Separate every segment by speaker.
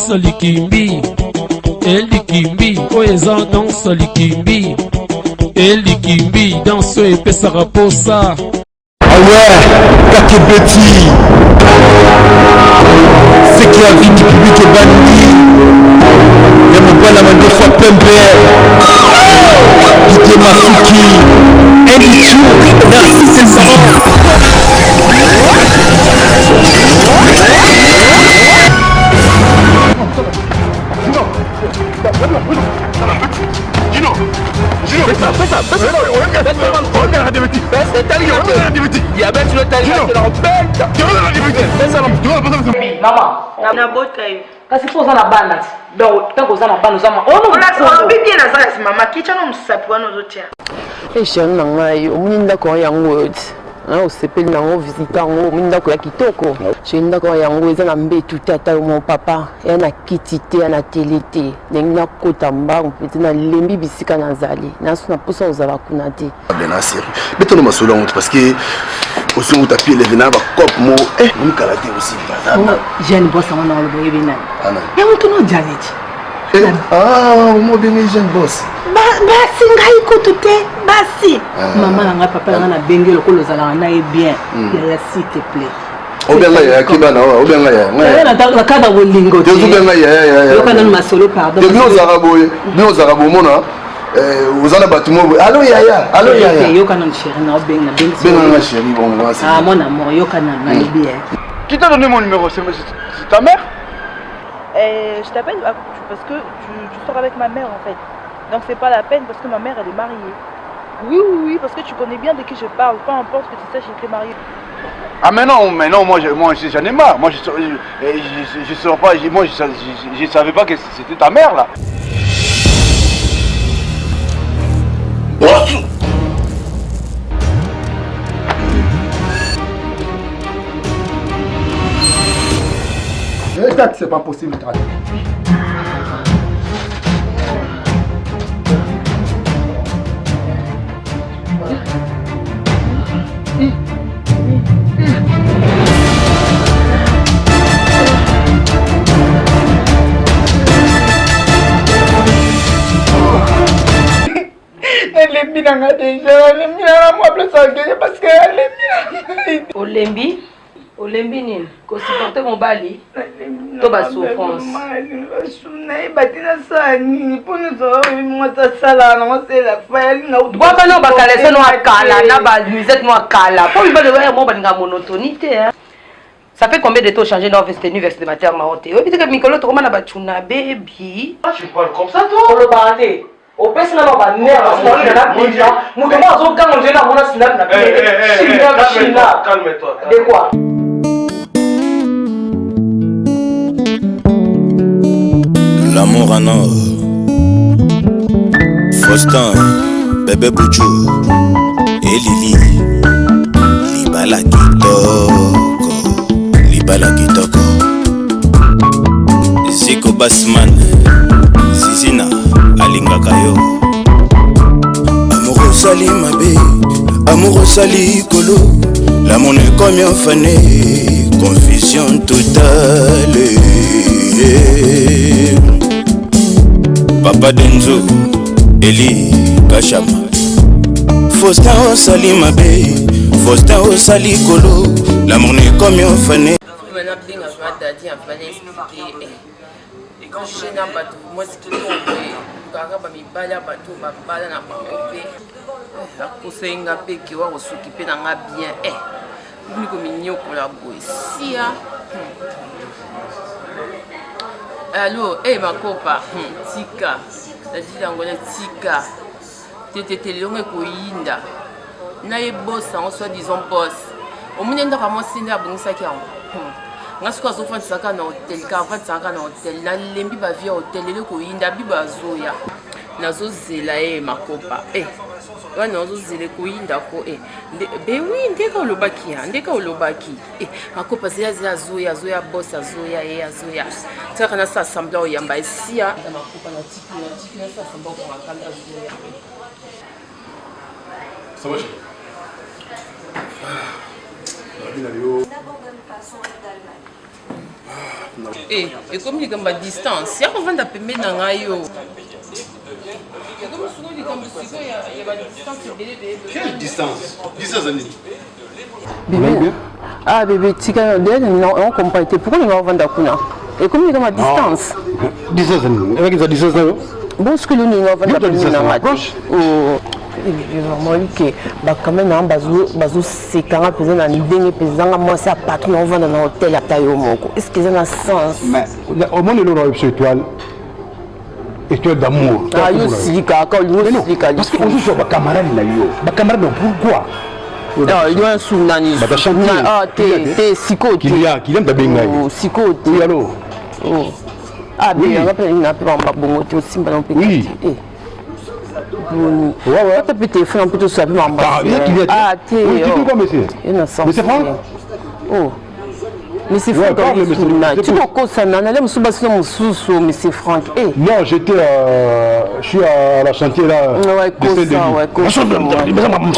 Speaker 1: danse likimbi elikimbi oyo eza danse likimbi elikimbi danse oyo epesaka posa.
Speaker 2: Ah ouais, Kakebeti, ce qui a vie du public ebandi ya mobala mandefu ya pembe Didier Masuki Andy Chou, merci César.
Speaker 3: Mama,
Speaker 4: nabota yo
Speaker 3: kasi mpo oza na bana ti donc ntango oza na bana oza ma
Speaker 4: olobi bien naza kasi mama kitya na mosapi wana ozotia.
Speaker 5: E chéri na ngai, omoni ndako yango oyo ti osepeli nango, visite yango, omoni ndako ya kitoko. Chéri, ndako yango eza na mbetu te, ata yo mo papa ya na kiti te, ya na tele te. Ndenge nakota mbangu mpenza, nalembi bisika nazali naso na mposa kozala kuna te.
Speaker 6: Bena série betano masolo yango parce que osi ota pied levé na ba cop mo eh mikala te aussi.
Speaker 3: Jeune boss yango na oloba oyebi nani yango tuna Janet.
Speaker 6: Ah, omo obenge jeune boss.
Speaker 3: Basi ngai kutu te basi. Mama na ngai, papa na ngai, nabenge lokola ozalaka na ye bien. Yaya, s'il te plaît.
Speaker 6: Obenga yaya, keba na oyo obenga yaya.
Speaker 3: Na cadre bolingo te.
Speaker 6: Obenga yaya yaya.
Speaker 3: Yoka nanu masolo, pardon.
Speaker 6: Bino ozalaka boye, bino ozalaka bomona oza na bato mo boye, allo yaya, allo yaya.
Speaker 3: Yoka nanu chéri na obenga benga.
Speaker 6: Benga nga chéri bongo.
Speaker 3: Ah mon amour, yoka nanu nalobi eh.
Speaker 2: Qui t'a donné mon numéro? C'est ta mère?
Speaker 4: Je t'appelle parce que tu sors avec ma mère en fait. Donc c'est pas la peine parce que ma mère elle est mariée. Oui, oui, oui, parce que tu connais bien de qui je parle. Peu importe que tu saches qu'elle est mariée.
Speaker 2: Ah mais non, mais non, moi, moi j'en ai marre. Moi je sors pas, moi je savais pas que c'était ta mère là.
Speaker 6: Boss.
Speaker 7: C'est pas possible, Tata.
Speaker 4: Nalembi na nga deja, nalembi na nga mwa place akende parce que nalembi na ngai.
Speaker 3: Olembi? Olembi nini? Kosupporte mobali to basouffrance?
Speaker 4: Nayeba te nasala nini mpo nyonso mwasi asalaka nango sela fayalinga.
Speaker 3: Bwaka no bakalese no akala na bamusette no akala mpo mibali oyo mo balingaka monotonie te. Ça fait combien de temps changer no veste nu vestimentaire na yo te? Oyebi te ke mikolo tokoma na bacuna bebi.
Speaker 2: Tu parles comme ça, toi?
Speaker 3: Olobaka te, opesi nga na banerve na bila moto moko azoganga nzela namona sinap na china china.
Speaker 2: Calme-toi.
Speaker 3: De quoi?
Speaker 8: L'amour en or. Faustin, Bébé Bouchou et Lili. Libala kitoko, Libala kitoko. Ziko Basman, Zizina alingaka yo. Amour osali mabe, amour osali kolo. L'amour n'est combien fané, confusion totale. Papa Denzo, Eli Kashama. Faustin osali mabe, Faustin osali kolo. L'amour n'est combien fané.
Speaker 9: Nabenga vraiment dadi afana explike je na bato mwasi kitoko boye kaka bamibali ya bato babala na bango mpe akosai nga mpe kewa kosuki mpe na nga bien eh boni kominyokola boye sia. Allo e makopa, tika dadi yango na tika tetete lelongo ekoyinda na ye boss yango, soit disant boss. Omoni ndako ya mwasi nde abongisaki yango. Nga soki azofandisaka na hotel, ka afandisaka na hotel, nalembi bavie ya hotel. Lelo ekoyinda, bibo azoya, nazozela ye makopa e wana, nazozela ekoyinda ko e be wi ndeka olobaki ya ndeka olobaki e makopa zela zela, azoya, azoya boss, azoya ye, azoya tiaka na sa semblant oyamba esia makopa na tiki na tiki na sa semblant okanga azoya.
Speaker 6: Ça va, chérie? Nabi na yo.
Speaker 9: Eh, ekomi likambo ya distance ya kovanda pembeni na ngai yo ekomi sikoyo likambo sikoyo ya badistance ebele ebele.
Speaker 6: Quelle distance? Distance ya nini?
Speaker 5: Bébé. Ah bébé, tika on comprend te. Pourquoi olinga ovanda kuna? Ekomi likambo ya distance.
Speaker 6: Distance ya nini? Ezaki za distance na yo?
Speaker 5: Bon, soki olinga ovanda pembeni na ngai te. Oh. Vraiment ke bakame na bazoseka nga mpenza na ndenge mpenza nga mwasi ya patron naovanda na hotel ata yo moko, est ce que eza na sens?
Speaker 6: Omoni eloko na biso, étoile, étoile d'amour.
Speaker 5: Ah, yo silika kaka, olingi osilika.
Speaker 6: Parce que ozozwa bacamarade na yo, bacamarade na pourquoi?
Speaker 5: Yo asunani te te, sikoyo te.
Speaker 6: Kilian tabengai.
Speaker 5: Sikoyo te.
Speaker 6: Oui, allo.
Speaker 5: Ah, be yanga mpe na mpe bambabongo te, osimba na mpe te. Boni ata mpe telefone mpe tosola mpe
Speaker 6: mamba
Speaker 5: te.
Speaker 6: Monsieur Franck.
Speaker 5: Oh, Monsieur Frank, tu kokosana nale mosusu, basi na mosusu, Monsieur Frank.
Speaker 6: Eh. Non, j'étais je suis à la chantier là.
Speaker 5: Ouais, kosa, ouais, kosa.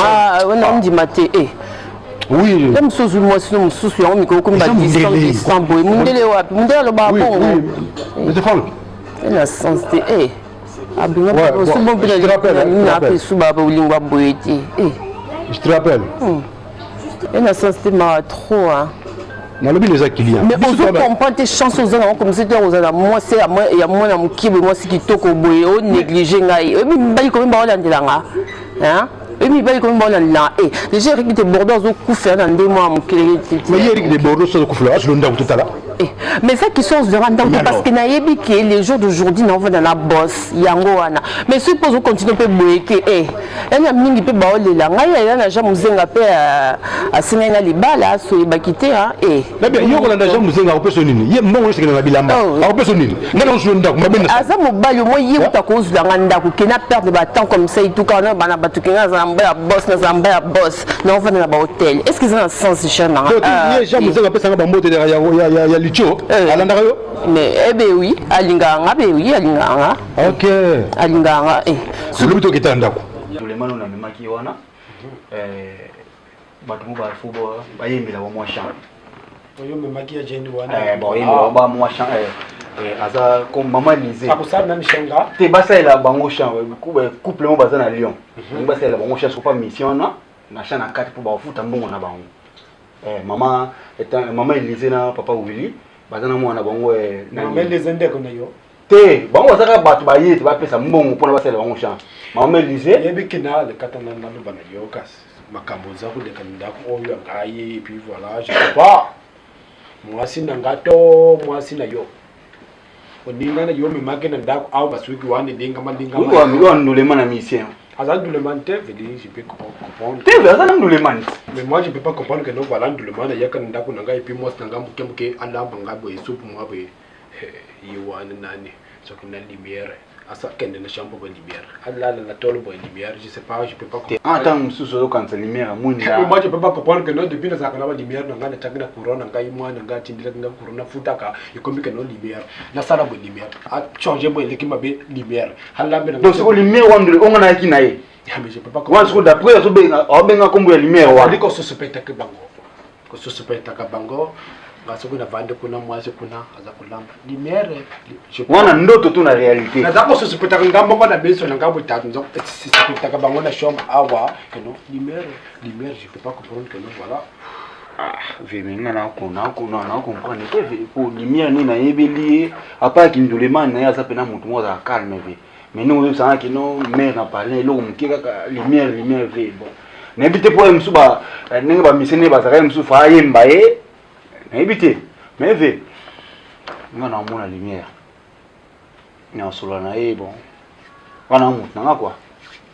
Speaker 5: Ah, ouais, non, ndima te. Eh.
Speaker 6: Oui.
Speaker 5: Ye mosusu, mwasi no mosusu yango mikolo komi ba distance distance boye. Mundele wapi? Mundele alobaka bongo.
Speaker 6: Monsieur Frank.
Speaker 5: Na sens te. Eh. Abinga bon mpe na ape suba bolingwa boye te. Eh.
Speaker 6: Je te rappelle.
Speaker 5: E na sens te, mawa trop, hein.
Speaker 6: Nalobi eza client.
Speaker 5: Mais ozo comprendre te, chance oza nango comme si te ozala mwasi ya mwana mokie boye, mwasi kitoko boye, onéglige ngai. Oyebi mibali komi baolandelanga, oyebi mibali komi baolandelanga. E déjà Eric de Bordeaux azokufela na nde mwa mokili.
Speaker 6: Mais ye Eric de Bordeaux so azokufela, azolo ndako totala.
Speaker 5: Mais ça qui sont ozwaka ndako te, parce que nayebi ke les jours d'aujourd'hui naovanda na boss yango wana. Mais soki mpo ozocontinue mpe boye ke e yana mingi mpe baolela ngai, aya na Jean Muzenga mpe asengai nga libala, soyebaki te. E
Speaker 6: yo kolanda Jean Muzenga, akopesa nini? Ye mbongo nyonso ekende na bilamba, akopesa nini? Ngai nakozwa ndako mabe.
Speaker 5: Aza mobali omo ye kuta kozwela ndako ke na perdre batemps comme ça etuka wana bana bato ke ngai nazala mba ya boss, nazala mba ya boss, naovanda na bahotel. Est ce que eza na sens, cher nanga?
Speaker 6: Ye Jean Muzenga apesanga bambote ya litio, alandaka yo.
Speaker 5: Mais ebe oui, alingaka nga be, oui, alingaka nga.
Speaker 6: Ok.
Speaker 5: Alingaka nga.
Speaker 6: Olobi toketa ndako.
Speaker 2: Tolemano namemaki wana bato mo bafo bayembela ba mwa chant.
Speaker 7: Oyo omemaki ya jeni wana?
Speaker 2: Bayembela ba mwa chant, aza comme mama Lise.
Speaker 7: Akosala nani changa?
Speaker 2: Te, basalela bango chant, couple mo baza na Lyon, bango basalela bango chant sopa mission wana na chant na kati mpo bafuta mbongo na bango. Mama, mama Elise na papa Willy baza na mwana bango.
Speaker 7: Mama Elise ndeko na yo?
Speaker 2: Te, bango baza kaka bato baye te, bapesa mbongo mpona basalela bango chant, mama Elise.
Speaker 7: Yebi kina lekata na naloba na yo, kasi makambo eza koleka na ndako oyo ya ngai, et puis voilà, je sais pas mwasi na nga to mwasi na yo, oninga na yo omemaki na ndako awa, basuki wana ndenge malinga.
Speaker 2: Oyo ndulema na mission.
Speaker 7: Aza ndulemani te, veut dire je peux comprendre.
Speaker 2: Te, aza na ndulemani.
Speaker 7: Mais moi je peux pas comprendre que non, voilà, ndulemani ayaka na ndako na ngai, et puis mwasi na ngai moke moke alamba ngai boye supu mwa boye, ye wana nani soki na lumière, asakende na chambre boye lumière, alala na tolo boye lumière, je sais pas, je peux pas.
Speaker 2: Ah, ntango mosusu ozokanisa lumière ya mwinda.
Speaker 7: Moi je peux pas comprendre que non, depuis nazalaka na balumière na ngai, natiaki na courant na ngai, mwana ngai atindelaki nga courant, nafutaka, ekomi ke non, lumière nasala boye, lumière achange boye, eleki mabe, lumière alambe na.
Speaker 2: Donc siko lumière wana ndule onga nayaki na ye wana, siko d'après azobenga, aobenga nkombo ya lumière wana.
Speaker 7: Ali kosuspectaka bango, kosuspectaka bango nga soki navandi kuna, mwasi kuna aza kolamba, lumière.
Speaker 2: Wana ndoto to na réalité?
Speaker 7: Naza kosuspectaka nga moko na miso na nga botatu, suspectaka bango na chambre awa que non, lumière, lumière, je peux pas comprendre que non, voilà.
Speaker 2: Veme nga nacomprendre te po lumière nini nayebeli ye apart kindulemani na ye, aza mpena motu moko azala calme ve, mais ndenge oyebisanga kino mare na parle eloko moke kaka lumière, lumière ve. Bon, nayebi te po ye mosusu ndenge bamise nde bazalaka, ye mosusu fa ayemba ye, nayebi te. Mais ve nga naomona lumière, nasolola na ye, bon, wana motu nanga quoi,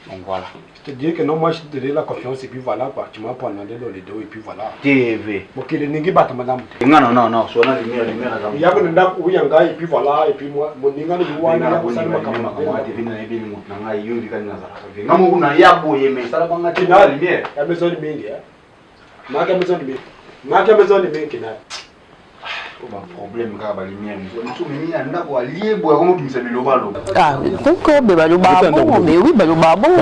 Speaker 2: donc voilà.
Speaker 7: C'est-à-dire que non, moi je te donne la confiance et puis voilà quoi. Tu m'as poignardé dans les dos et puis voilà.
Speaker 2: TV.
Speaker 7: Mokili ningi bato malamu
Speaker 2: te. Nga non non non, sona lumière, lumière aza.
Speaker 7: Yako na ndako uya ngai et puis voilà, et puis moi moninga na wana ya kosala makambo.
Speaker 2: Makambo TV na yebi motu na ngai yo bikali nazalaka. Nga moko na ya boye mais sala banga te na lumière.
Speaker 7: Ya maison mingi eh. Maka maison mingi. Maka maison mingi na.
Speaker 2: Problème kaka ba lumière mosusu mimi na ndako alie boye akomobimisa bilobaloba.
Speaker 5: Ah, donc mais balobaka bongo mais oui balobaka bongo.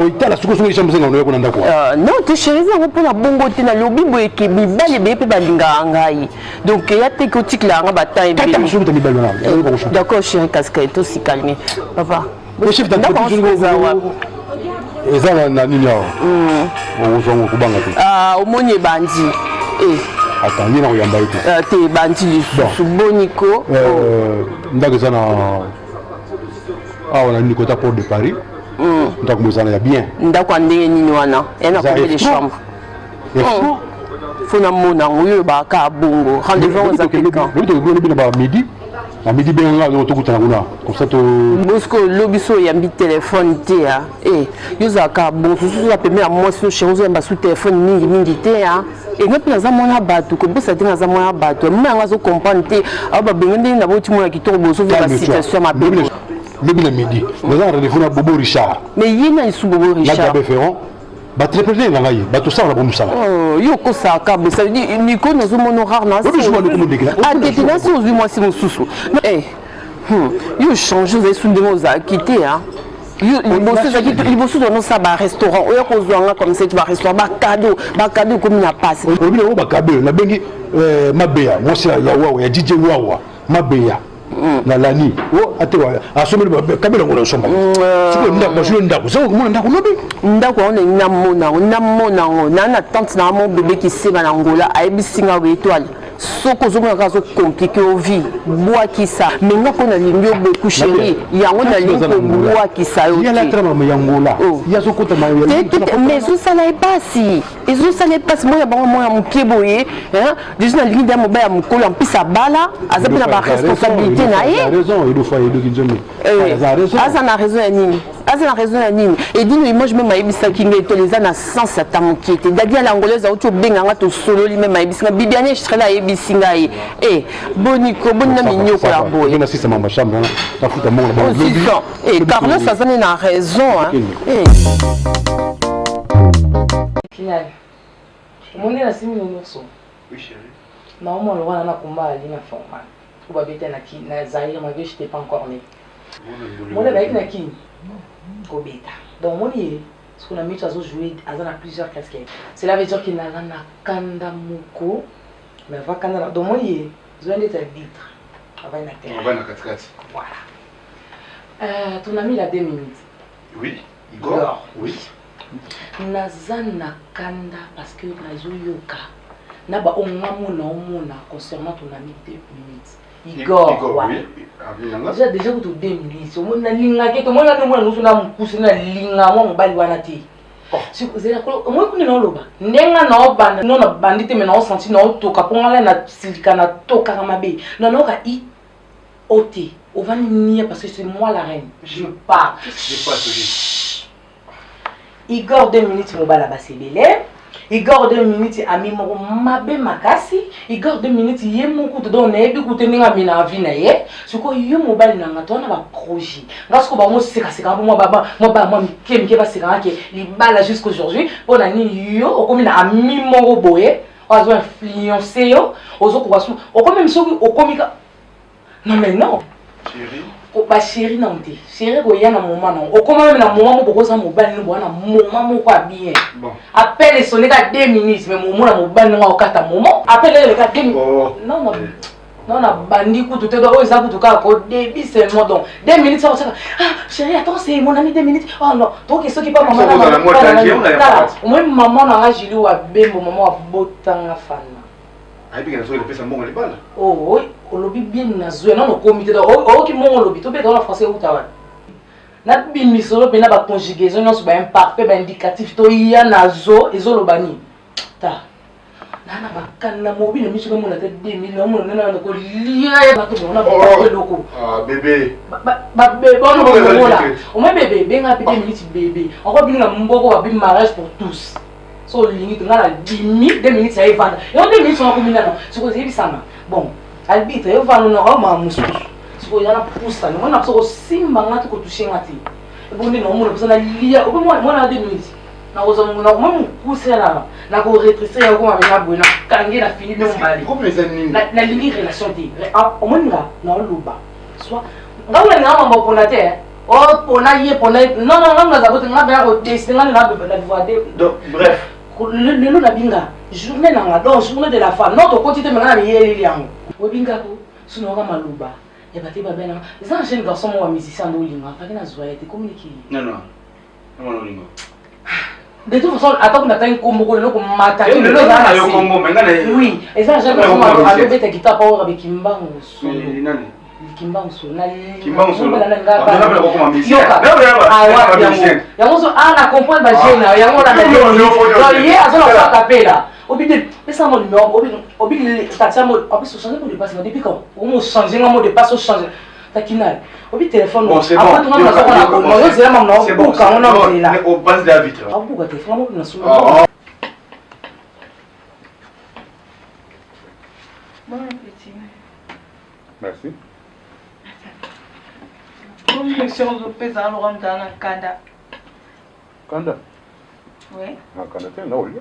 Speaker 6: Itala soki soki chambre zenga noya kuna ndako.
Speaker 5: Euh, non te chérie yango mpona bongo te nalobi boye ke mibali ebele mpe balingaka ngai donc eya te ke otikelaka nga batemps ebele. D'accord chérie kasika tosi calme papa.
Speaker 6: Ndako eza wapi? Eza na nini awa? Okozwa ngo kobanga te.
Speaker 5: Ah, omoni ebandi. Eh.
Speaker 6: Attends, ye na koyamba ye te.
Speaker 5: Euh, te ebandi lisusu boniko.
Speaker 6: Euh, ndako eza na awa na nini kota porte de Paris. Ndako mo eza na ya bien.
Speaker 5: Ndako ya ndenge nini wana? Ya na combien de chambre?
Speaker 6: Oh.
Speaker 5: Fo namona yango oyo olobaka bongo. Rendez-vous yango eza quel quand?
Speaker 6: Lobi tokoki na ba midi. Na midi benga nga donc tokutana kuna. Comme ça to
Speaker 5: Bosco lobi so oyambi telefone te ah. Eh, yo ozalaka bon susu oza pembeni ya mwasi no chéri ozoyamba su telefone mingi mingi te ah. Eh, nga mpe naza mwana bato kobosa te naza mwana bato mama yango azo comprendre te awa babenge ndenge naboti mwana kitoko bozovi ba situation mabe.
Speaker 6: Lobi na midi. Naza na rendez-vous na Bobo Richard.
Speaker 5: Mais ye na lisu Bobo Richard.
Speaker 6: Na Gabe Ferron. Ba entrepreneur na ngai bato sala na bomosala.
Speaker 5: Oh, yo okosaka boye ça veut dire Nico nazomona rare na atete nasi ozwi mwasi mosusu eh, yo change ozali su ndenge ozalaki te liboso ezalaki liboso tonosala barestaurant oya kozwa nga comme ça barestaurant bakado bakado ekomi na pasi
Speaker 6: olobi nango bakado nabengi mabeya mwasi ya wawa ya dj wawa mabeya na lani o ate wa asomeli kabela ngo na somba sikoyo ndako basuli ndako soko komona ndako lobi
Speaker 5: ndako yango nalingi namona yango namona yango naa na tante na mo bebe kiseba na ngola ayebisi nga boye étoile soki ozomona kaka azocomplike yo vie bwakisa me nga mpo nalingi yo beaucoup chéri yango nalingi kobwakisa yo te mais ezosala ye pasi ezosala ye mpasi mwana bango mwana moke boye deja nalingi nde mobali ya mokolo ampisi abala aza mpe na baresponsabilité na ye aza na raison ya nini aza na raison ya nini edino image meme ayebisaki ngai etolo eza na sens ata moke te dadi ya langolaise auti obenga nga tosololi meme ayebisi ngai bibiane estrela ayebisi ngai e boniko boni na minyoko ya boye carlos aza nde na raison
Speaker 10: Final. Omoni na simi nounours.
Speaker 2: Oui chérie.
Speaker 10: Na omo lowana na komba ali na formal. Ou ba beta na ki na Zaïre malgré j'étais pas encore né. Mona ba na ki ko beta. Donc moni ye ce qu'on a mis azo jouer aza na plusieurs casquettes. Cela veut dire qu'il n'a na kanda moko mais va kanda na donc moni ye zo ndeta arbitre. Avai na terrain.
Speaker 2: Avai na katikati.
Speaker 10: Voilà. Euh, ton ami il a deux minutes.
Speaker 2: Oui, Igor. Igor. Oui.
Speaker 10: Naza na kanda parce que nazo yoka na ba oyo nga mona omona concernant ton ami 2 minutes. Igor,
Speaker 2: Igor
Speaker 10: wana.
Speaker 2: Oui. Ami
Speaker 10: Déjà déjà kutu 2 minutes. Omoni nalingaki te omoni nga mona nusu na mokuse nalinga mwa mobali wana te. Omoni kuna naoloba ndenge naobanda no nabandi te me naosanti naotoka mpo nga na silika natokaka mabe na naoka i ote ovandi nie parce que c'est moi la reine je pars.
Speaker 2: Qu'est-ce qui se passe
Speaker 10: Igor 2 minutes mobala basebele Igor 2 minutes ami moko mabe makasi Igor 2 minutes ye moko to donc nayebi kutu ndenge amina avi na ye sikoyo yo mobali na nga towana ba projet nga sikoyo bango sekaseka mpo mwa baba mwa bana mwa mike mike basekaka ke libala jusqu'aujourd'hui mpo na nini yo okomi na ami moko boye oyo azo influence yo ozokoka su okomi soki okomi ka non mais non ba chéri nanu te chéri koya na moment nango okoma meme na moment moko okoza mobali no boa na moment moko ya bien appel esone ka 2 minutes mais momona mobali nango akokata moment appel eleka 2 minutes non non non na bandi kutu te oyo eza kutu kaka ko début seulement donc 2 minutes akosaka ah chéri attends c'est mon ami 2 minutes oh non toke soki pa mama tala omoni mama na nga Julie wa Bembo mama wa botanga fana
Speaker 2: ayebi ke nazoki kopesa mbongo libala
Speaker 10: oh, olobi bien nazwi nano okomi te oyoki mbongo olobi tobeta wana français euta wana nabimisolo mpena baconjugaison nyonso baimparfait baindicatif toya nazo ezoloba nini ta nana bakanda mobi na miso namona ata 2000 namona nana na kolia ye bato bona eloko
Speaker 2: bebe
Speaker 10: babebe wana bomongola omoi bebe benga mpe 2 minutes bebe encore bino na mboko babi mariage pour tous so olingi te nga na dimi 2 minutes ya evanda yo 2 minutes wana komi nano sikoyo ezeyebisanga bon arbitre evanda noko maa mosusu sikoyo ya na pusani mwana biso kosimba nga te kotouche nga te ebonde na omona mposa nalia obe mwana 2 minutes. Nakozwa nakoma mokuse na nakoretrise yango koma mena boye nakangi na fini bino mibale. Nalingi relation te. Omoni nga naoloba soit nga kuna linga mambo pona te o pona ye pona ye non non nga naza bote nga baya kodesine nga na vivre te.
Speaker 2: Donc bref
Speaker 10: lelo nabinga journée na nga donc journée de la femme non tokoti te me nga na miyeleli yango obingako sinoka maloba ya bato babena eza un jeune garçon moko ya musicien nde olinga faki nazwa ye te communique
Speaker 2: non non non olinga
Speaker 10: de toute façon ata kuna tangi kombo ko lelo komata te lelo eza na se oui eza jeune garçon azobeta guitare pa oyo kimbangu solo kimbangu solo
Speaker 2: kimbangu solo
Speaker 10: yango so ah na comprendre ba jeune yango na ye azola kwa kapela obi te pesa mo numéro obi obi tatia mo en plus changer mot de passe depuis quand omo changer nga mot de passe o changer takinal obi téléphone
Speaker 2: bon c'est bon
Speaker 10: après tonga na soko na koma yo zela mama na buka ngo na nzela
Speaker 2: au base de la vitre
Speaker 10: abuka téléphone mo na suma
Speaker 4: Bon appétit.
Speaker 6: Merci.
Speaker 4: Monsieur ozopesa loka moto aza na nkanda.
Speaker 6: Kanda?
Speaker 4: Oui.
Speaker 6: Na kanda te, na olia.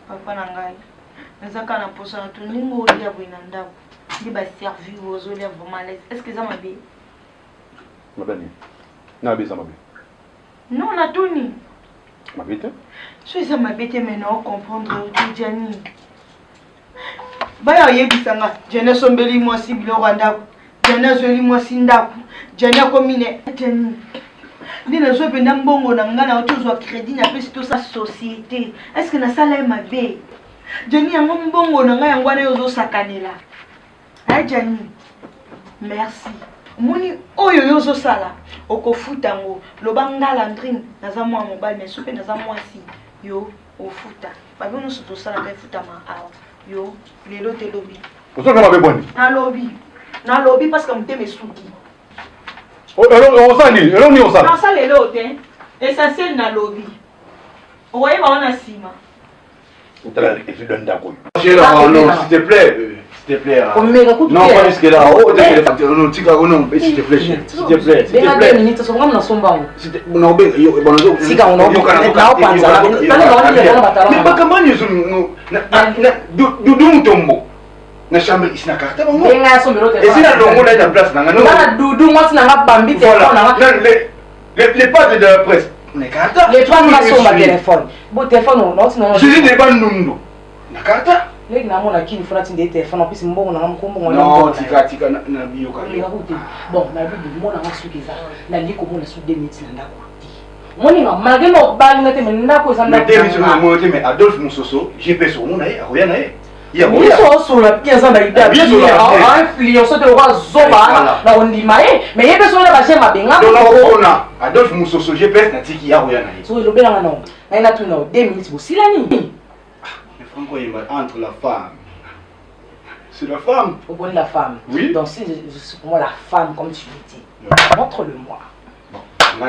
Speaker 4: Papa na ngai. Naza kaka na mposa na to ndenge olia boye na ndako. Nde baservi oyo ozolia vraiment à l'aise. Est-ce que eza mabe?
Speaker 6: Mabe nini? Na mabe eza mabe.
Speaker 4: Non, natuni.
Speaker 6: Mabe te?
Speaker 4: So eza mabe te mais na comprendre yo te Gianni. Baya oyebisa nga Gianni asombeli mwasi biloko ya ndako. Gianni azweli mwasi ndako. Gianni akomi ne Gianni. Nde nazwa mpenza mbongo na nga na oti ozwa crédit napesi tosa société. Est-ce que nasala ye mabe? Gianni yango mbongo na nga yango wana yo ozosakanela. Aye Gianni. Merci. Omoni oyo yo ozosala okofuta yango. Loba nga Landrine naza mwana mobali mais soki mpe naza mwasi yo ofuta. Mabe nyonso tosalaka efutama awa. Yo lelo te lobi.
Speaker 6: Ozonga mabe boni?
Speaker 4: Nalobi. Nalobi parce que motema esuki.
Speaker 6: Osala nini? Eloko nini osala?
Speaker 4: Nasala eloko te. Essentiel nalobi. Okoyeba wana nsima.
Speaker 6: Otala etude ndako oyo.
Speaker 2: Gérard, non, s'il te plaît, s'il te plaît.
Speaker 10: Omeka kutu
Speaker 2: Non, pas jusque là. Oh, non, tika, oh non, s'il te plaît, s'il te plaît, s'il te
Speaker 10: benga
Speaker 2: plaît.
Speaker 10: deux minutes soki nga nasomba yango
Speaker 2: Na obenga yo, bon, nazo.
Speaker 10: Sika, on naopanza.
Speaker 2: Mais makambo nini ezo na Dudu Mutombo na chambre isi na carte bango.
Speaker 10: Benga ya sombelo te.
Speaker 2: Esi na longola ye na place na nga.
Speaker 10: Nga na Dudu mwasi na nga bambi telefone na nga.
Speaker 2: Les padres de la presse. Na carte.
Speaker 10: Les padres basomba telefone. Bo telefone nauti na.
Speaker 2: Jésus de Bandundu. Na carte.
Speaker 10: Leki na mona kini fona tinde telefone en plus mbongo na nga moko mbongo
Speaker 2: Non, tika tika na biyoka.
Speaker 10: Olinga te. Bon, na bibi mona nga suki eza. Nalingi komona su 2 minutes na ndako te. Omoni nga malgré na obali nga te mais ndako eza
Speaker 2: ndako. Mais 2 minutes na mona te mais Adolphe Musoso GPS omona ye akoya na ye.
Speaker 10: Biso osolola bien aza na idée influence te lokola zoba na kondima ye mais ye mpe soki na baje mabenga
Speaker 2: ona Adolphe Musoso GPS natiki ya koya na ye.
Speaker 10: Soki elobelanga na ngai natuna 2 minutes bosilani.
Speaker 2: Mais Franco Yemba entre la femme. C'est la femme.
Speaker 10: Au bon la femme.
Speaker 2: Oui.
Speaker 10: Donc si je suis pour moi la femme comme tu le dis. Montre-le-moi.
Speaker 2: Bon,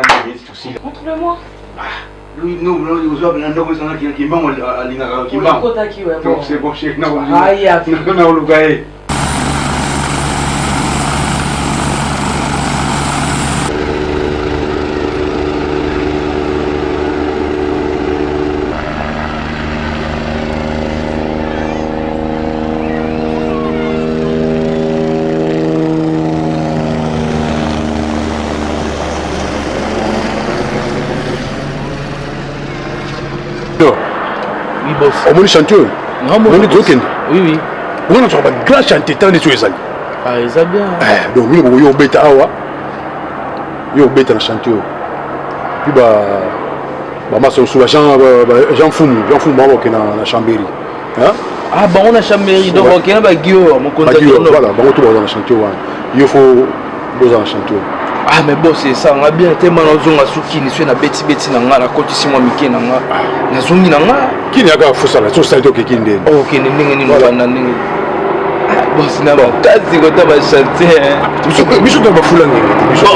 Speaker 10: Montre-le-moi.
Speaker 2: Ah, lui, nous, nous, nous, nous, nous, nous, kimbangu alingaka kimbangu. Donc c'est bon, chéri, na na oluka ye.
Speaker 6: Omoni chantier oyo omoni tozokende omoni nazwaka bagrand chantier tala neti oyo ezali
Speaker 11: eza bien
Speaker 6: donc bino bokoki obeta awa yo obeta na chantier oyo puis bamasa mosusu jean fumu jean fumu bango bakokende na chambéry
Speaker 11: ah bango na chambéry donc bakokende bagio mokonzi
Speaker 6: voilà bango to baza na chantier wana yo fo bozala na chantier oyo
Speaker 11: ah mais boss esanga bien te ma nazonga su kini soki nabetibeti na nga nakotisi mwa mike na nga nazongi na nga
Speaker 6: kini yaka fosala so osali te okeki ndeni
Speaker 11: okende ndenge nini obanda ndenge boss na makasi kota bachantier
Speaker 6: biso to bafula ngenge te biso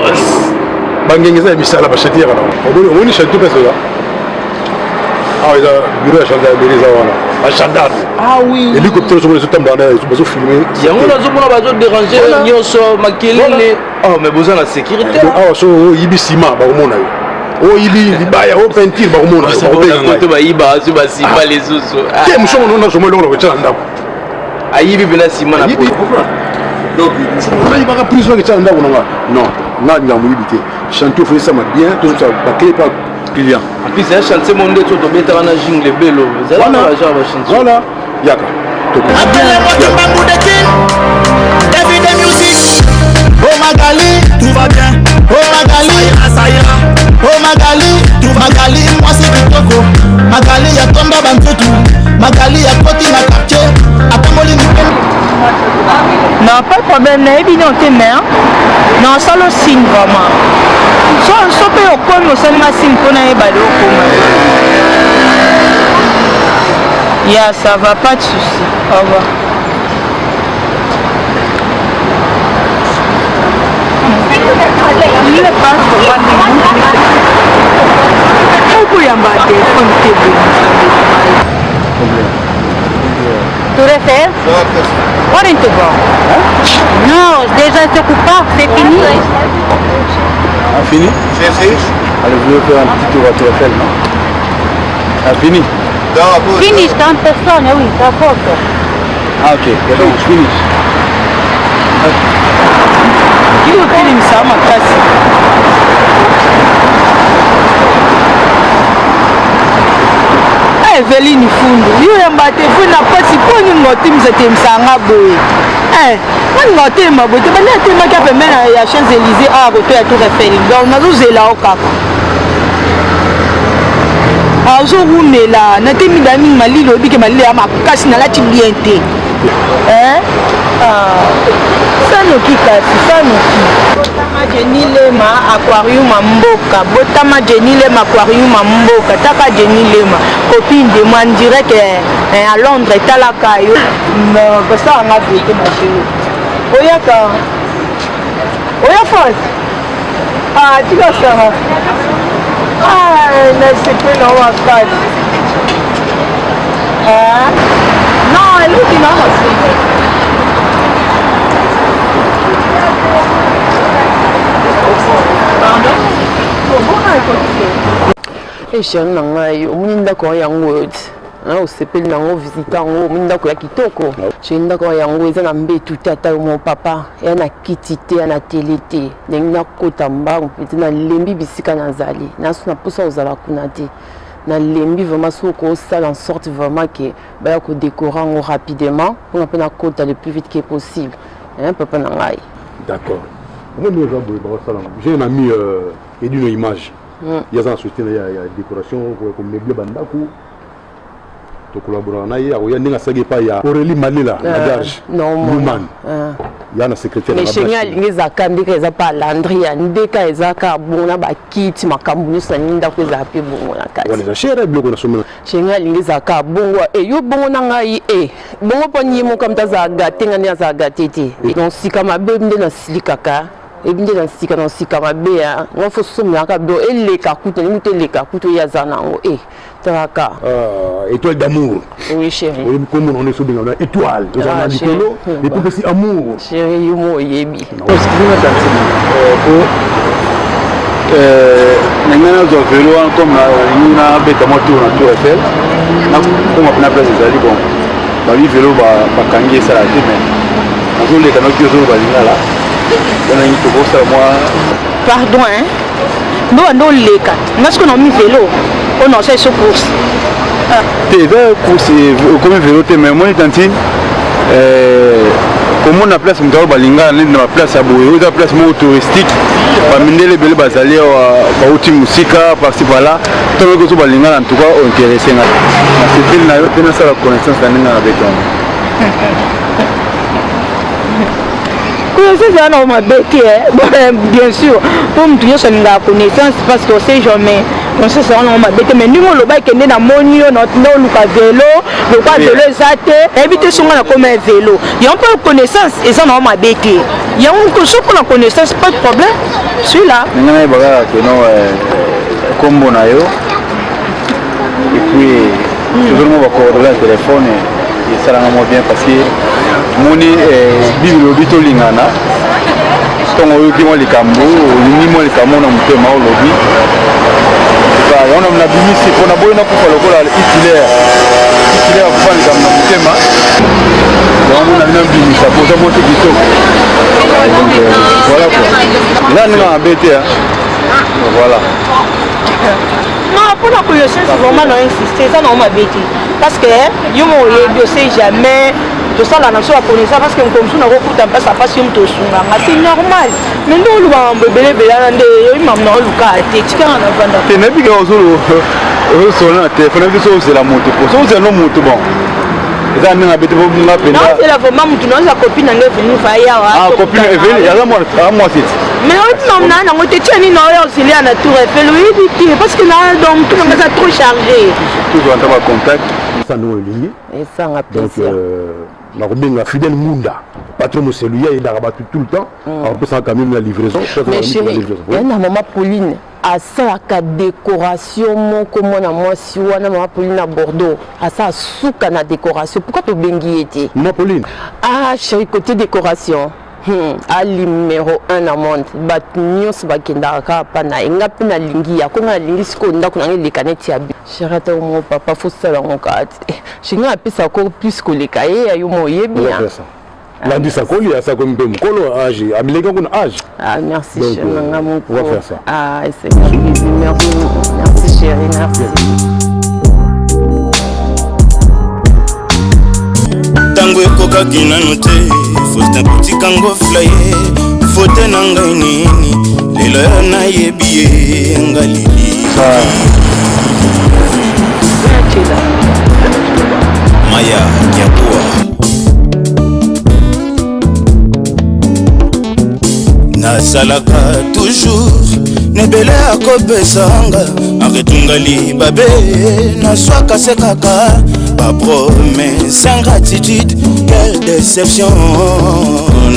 Speaker 6: bangenge eza ya misala bachantier yaka nango omoni chantier place eza awa eza bureau ya gendarmerie eza wana bagendarme
Speaker 11: ah oui
Speaker 6: hélicoptère ozomona ezotambola na bazofilme
Speaker 11: yango nazomona bazoderange nyonso makelele oh mais boza na sécurité
Speaker 6: awa so oyibi nsima bakomona yo. Oyibi libaya o peinture bakomona
Speaker 11: bakobenga ngai. To bayiba azu basima lisusu.
Speaker 6: Te musongo no nazoma eloko na kotia na ndako.
Speaker 11: Ayibi mpena nsima na
Speaker 6: poto. Donc nayibaka prise wana etia na ndako na nga. Non, nga nga moyibi te. Chantier ofo esama bien, tozomisa ba clé pa client.
Speaker 11: En plus, ya chantier mo nde tobetaka na jingle belo. Ezalaka ba genre ba chantier.
Speaker 6: Voilà. Yaka.
Speaker 8: Appelez-moi Kimbangu de King, David Music. Oh Magali, tout va bien. Oh Magali, ça ira. Oh Magali, tout va Magali, moi c'est Kitoko. Magali ya tomba bantutu. Magali ya koti na quartier. Atamboli mipembe.
Speaker 4: Non, pas de problème, nayebi nio te mais non osala signe vraiment. So so mpe okomi osali nga signe mpo nayeba de okoma. Ya ça va pas de souci. Au revoir. okoyamba telefone te
Speaker 12: Tour Eiffel 40 bom. Non, déjà se coupa, c'est fini.
Speaker 2: Ah, fini Allez, vous voulez faire un petit tour à Tour Eiffel, non Ah, fini
Speaker 12: Finish, tant personne, oui, ça forte.
Speaker 2: Ah, ok. Donc, finish.
Speaker 4: Yo otelemisa makasi. Eveline Fundu, yo yamba telefone na pasi mpo nini ngotemisa temisa nga boye eh, nga ninga otelema boye te bandi atelemaki pembeni ya Champs Élysées awa koto ya Tour Eiffel donc nazozela yo kaka azowumela natemi da mingi malili oyebi ke malili ya makasi nalati bien te eh? ah. Sanoki kasi sanoki botama Jenny Lema aquarium ya mboka botama Jenny Lema aquarium ya mboka taka Jenny Lema copine de moi on dirait que eh, à Londres etalaka yo kosala nga boye te ma chérie oyaka oya France ah tika sara ah nasepeli na makasi ah non eluki na maseki
Speaker 5: e chéri na ngai omoni ndako yango oyo ti osepeli nango visite yango omoni ndako ya kitoko chéri ndako yango eza na mbetu te ata yo mo papa eya na kiti te ya na tele te ndenge nakota mbangu mpenza nalembi bisika nazali naso na mposa kozala kuna te nalembi vraiment soki okosala en sorte vraiment ke baya kodécorer yango rapidement mpona mpe nakota le plus vite que possible hein, papa na ngai.
Speaker 6: D'accord, omoni oza boye bakosala yango. J'ai un ami euh, edino image ye aza na société na ye ya décoration komeuble bandako tokolaboraka na ye akoya ndenge asalaki epai ya Aurélie Malela na garge Newman ya na secrétaire.
Speaker 5: Mais chengi alingi ezalaka ndeka eza pa landri ya ndeka eza kaka bongo na bakiti makambo nyonso na nini ndako ezala mpe bongo na kati.
Speaker 6: Wana eza chere biloko na somela.
Speaker 5: Chengi alingi ezalaka bongo e yo bongo na ngai e bongo mpo ye moko moto azala gate ngai nde azala gate te donc sika mabe nde nasilikaka ebi nde na sika na sika mabe ya nga fo somelaka do eleka kutu nalingi kutu eleka kutu ye aza nango e talaka.
Speaker 6: Étoile d'amour.
Speaker 5: Oui chérie.
Speaker 6: Oyebi kombo na ngo sobenga na étoile ozala na likolo et puis opesi amour.
Speaker 5: Chérie yo mo oyebi.
Speaker 2: Excusez-moi tantine po na ngai nazwa velo wana comme nalingi nabeta mwa tour na Tour Eiffel nakoma mpena place ezali bon babi velo bakangi esala te mais nazoleka noki ozoloba lingala wana ngi tokosala mwa.
Speaker 4: Pardon hein ndo banda oleka nga soki naomi velo oyo naosala eso course.
Speaker 2: Te eza course okomi velo te mais omoni tantine komona place moto aloba lingala neti na baplace ya boye oyo eza place moko touristique bamindele ebele bazali awa bauti mosika parci par là ntango oyoki ozoba lingala en tout cas ointeresse nga nasepeli na yo mpe nasala connaissance na ndenge na beton.
Speaker 4: Connaissance eza nango mabe te bien sûr mpo moto nyonso alingaka connaissance parce que on sait jamais connaissance eza nango mabe te mais ndenge oloba ekende namoni yo nde oluka velo lokwa velo eza te nayebi te songa nakoma ya velo yango mpo connaissance eza nango mabe te yango so mpona connaissance pas de problème suis là.
Speaker 2: Ndenge nayeba kaka keno nkombo na yo et puis tozonga bacoordonne ya telefone esalanga mwa bien parce que moni bible elobi tolingana. Ntango oyoki mwa likambo, olingi mwa likambo na motema olobi. Yango nabimisi mpo naboyi nakufa lokola Hitler. Hitler akufa likambo na motema. Yango mona nabimisa mpo oza mwasi kitoko. Donc euh, voilà quoi. Eza ndenge mabe te. Voilà.
Speaker 4: Non, pour la connaissance, vraiment, non insiste, ça non mabe te. Parce que yo mo oyebi, on sait jamais tosala na biso bakonesa parce que moto mosusu nakokuta mpasi apasi yo moto osunganga c'est normal mais nde oluka mambo ebele ebele wana nde yoyi mambo na oluka te tikanga na vanda
Speaker 2: te nayebi kaka ozosolola na telefone nayebi so ozela moto po so ozela no moto bon eza ndenge abeti po nga mpenza
Speaker 4: naozela vraiment motu naozela copine na ngai eveline fa yawa
Speaker 2: ah copine eveline aza mwasi ti
Speaker 4: mais oyebi mamu na nango te tia nini oyo auxilia na tour eiffel oyebi te parce que na donc motu na ngai eza trop chargé
Speaker 2: tozwa ata bacontact
Speaker 6: sandongo olingi
Speaker 5: esanga
Speaker 6: donc
Speaker 5: plaisir
Speaker 6: euh, nakobenga fidèle ngunda patron moselu ye ayedaka bato tout le temps akopesaka camion na livraison
Speaker 5: mais chéri ya na mama pauline asalaka décoration moko mwana mwasi wana mama pauline na bordeaux asala suka na décoration pourquoi tobengi ye te
Speaker 6: mama pauline
Speaker 5: ah chéri côté décoration Hmm, a numéro 1 na monde bato nyonso bakendaka kaka mpa na ye nga mpe nalingi ya ko nga nalingi sikoyo ndako na nga eleka neti ya chéri ata mo papa fosala yango kaka te chéri nga napesaka ko plus koleka ye ya yo mo oyebi
Speaker 6: Landi Sakoli, Asako mpe mokolo age, amileka kuna age.
Speaker 5: Ah merci
Speaker 6: Donc,
Speaker 5: chéri na nga moko.
Speaker 6: On va faire ça.
Speaker 5: Ah c'est merci merci merci chéri merci.
Speaker 8: Tango ekokaki nanu te Faustin kotika ngo flaye Faute na ngai nini lelo nayebi ye nga lili Maya Kiabua Nasalaka toujours nebele akopesanga aretunga libabe naswaka se kaka bapromese ingratitude quelle déception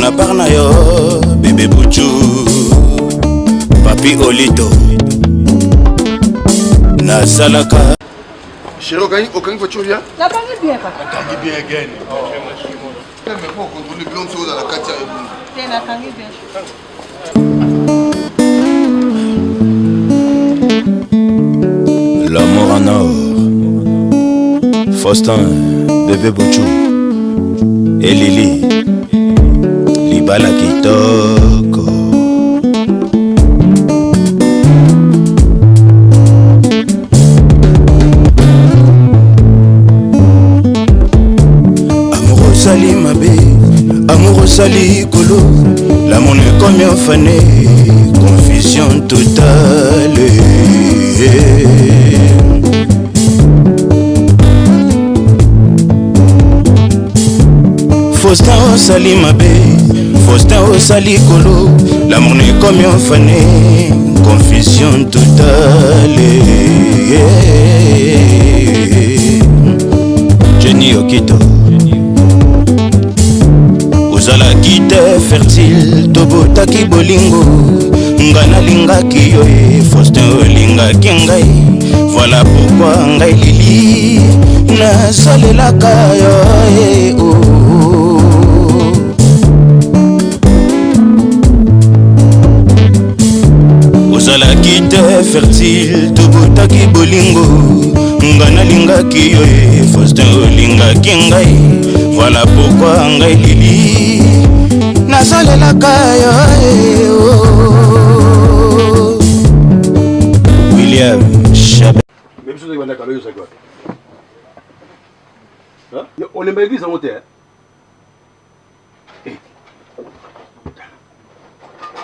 Speaker 8: na part na yo bebe buju papi olito nasalaka
Speaker 13: Chérie, okangi okangi voiture bien?
Speaker 4: Nakangi bien papa.
Speaker 13: Okangi bien again. Mais pour contrôler biloko mosusu ozala kati ya ebongo.
Speaker 4: Te nakangi bien.
Speaker 8: L'amour en or. Faustin, bébé Bouchou. Et Lily. Libala kitoko. Amour osali mabe, amour osali kolo, l'amour n'est comme orphané, confusion totale. Faustin osali mabe, Faustin osali kolo, l'amour n'est comme orphané, confusion totale. Jenny Okito ozalaki te fertile tobotaki bolingo nga nalingaki yo e faustin olingaki ngai voilà pourquoi ngai lili nasalelaka yo e oh. ozalaki te fertile tobotaki bolingo nga nalingaki yo e faustin olingaki ngai voilà pourquoi ngai lili nasalelaka yo e oh. william Chabert.
Speaker 6: Mais biso tozalaki banda kala oyo ozalaki wapi? Olemba eglise yango te?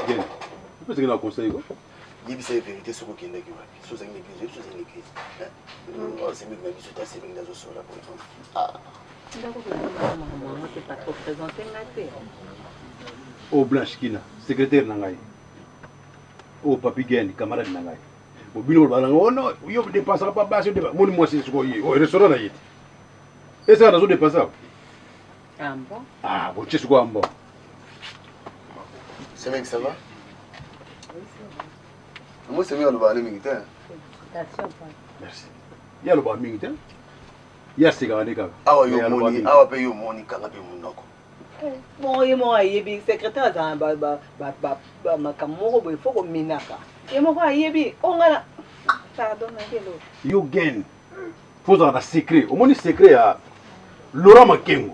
Speaker 6: Bien. Opesaki na conseil ko?
Speaker 13: Yebisa ye verité soki okendaki wapi. Soki ozalaki na église, oyebi soki ozalaki na église. Osemeki na biso te, asemeki nde azosola boye. Ah.
Speaker 6: Oyo Blanche Kina, secrétaire na ngai. Oyo Papi Gen, camarade na ngai. Bo bino bolobaka na ngai, oh non, yo dépensaka pa basi, moni mwasi sikoyo ye, oyo restaurant na ye te. Esaka nazo dépenser awa.
Speaker 9: Ah bon?
Speaker 6: Ah, botie sikoyo ambo.
Speaker 13: Semeki, ça va? Moi, semeki alobaka nde mingi te.
Speaker 6: Merci. Ye alobaka mingi te. Ye asekaka nde kaka.
Speaker 13: Awa yo omoni, awa pe yo omoni kanga pe monoko.
Speaker 14: Bongo ye moko ayebi secrétaire azala na makambo moko boye fo kominaka ye moko ayebi o nga na pardon nakelo
Speaker 6: yo gen fo ozala na secret omoni secret ya Laurent Makengo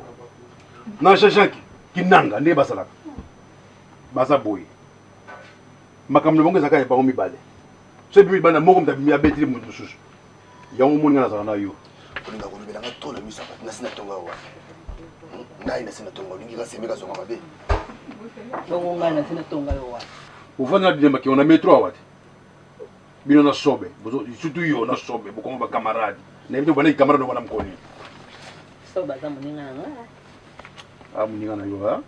Speaker 6: na Jean Jacques Kinanga nde bazalaka baza boye makambo na bango ezalaka ya bango mibale soki bimi libanda moko moto abimi abeteli moto mosusu yango omoni ngai nazala na yo
Speaker 13: olinga kolobela nga to na miso ya bato nasi natonga yo wapi hmm? ngai nasi natonga olingi ka semeka azonga mabe
Speaker 14: bongo ngai nasi natonga yo wapi
Speaker 6: ofandi na didemba kengo na metro awa te bino na sobe surtout yo na sobe bokoma bacamarade nayebi te obandaki camarade wana mokoni
Speaker 14: sobe aza moninga na ngai
Speaker 6: a ah, moninga na yo a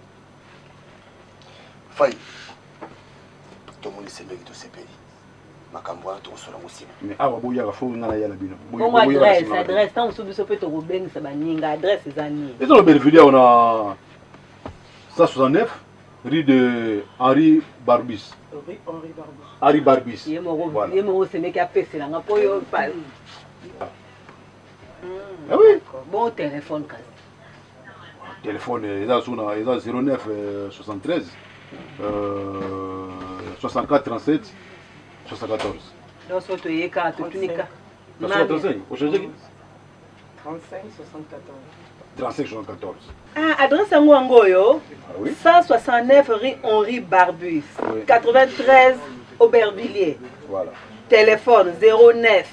Speaker 13: fai tomoni semeki tosepeli makambo wana tokosola yango nsima
Speaker 6: mais awa boyaka fo nga naya na bino
Speaker 14: bongo adresse adresse ntango mosusu biso mpe tokobengisa baninga adresse eza nini
Speaker 6: eza na belleville awa na 169 rue de Henri Barbus Henri Barbus
Speaker 14: ye moko semeki apesela nga mpo yo ah
Speaker 6: oui
Speaker 14: bon téléphone kasi
Speaker 6: téléphone eza so na eza 09 73 64 37 74
Speaker 14: donc soki toye kaka totuni ka
Speaker 6: 35 ochange
Speaker 14: 35 74
Speaker 6: 35 74
Speaker 14: ah, adresse yango yango oyo
Speaker 6: ah, oui?
Speaker 14: 169 rue Henri Barbus
Speaker 6: oui.
Speaker 14: 93 Aubervilliers
Speaker 6: voilà.
Speaker 14: téléphone 09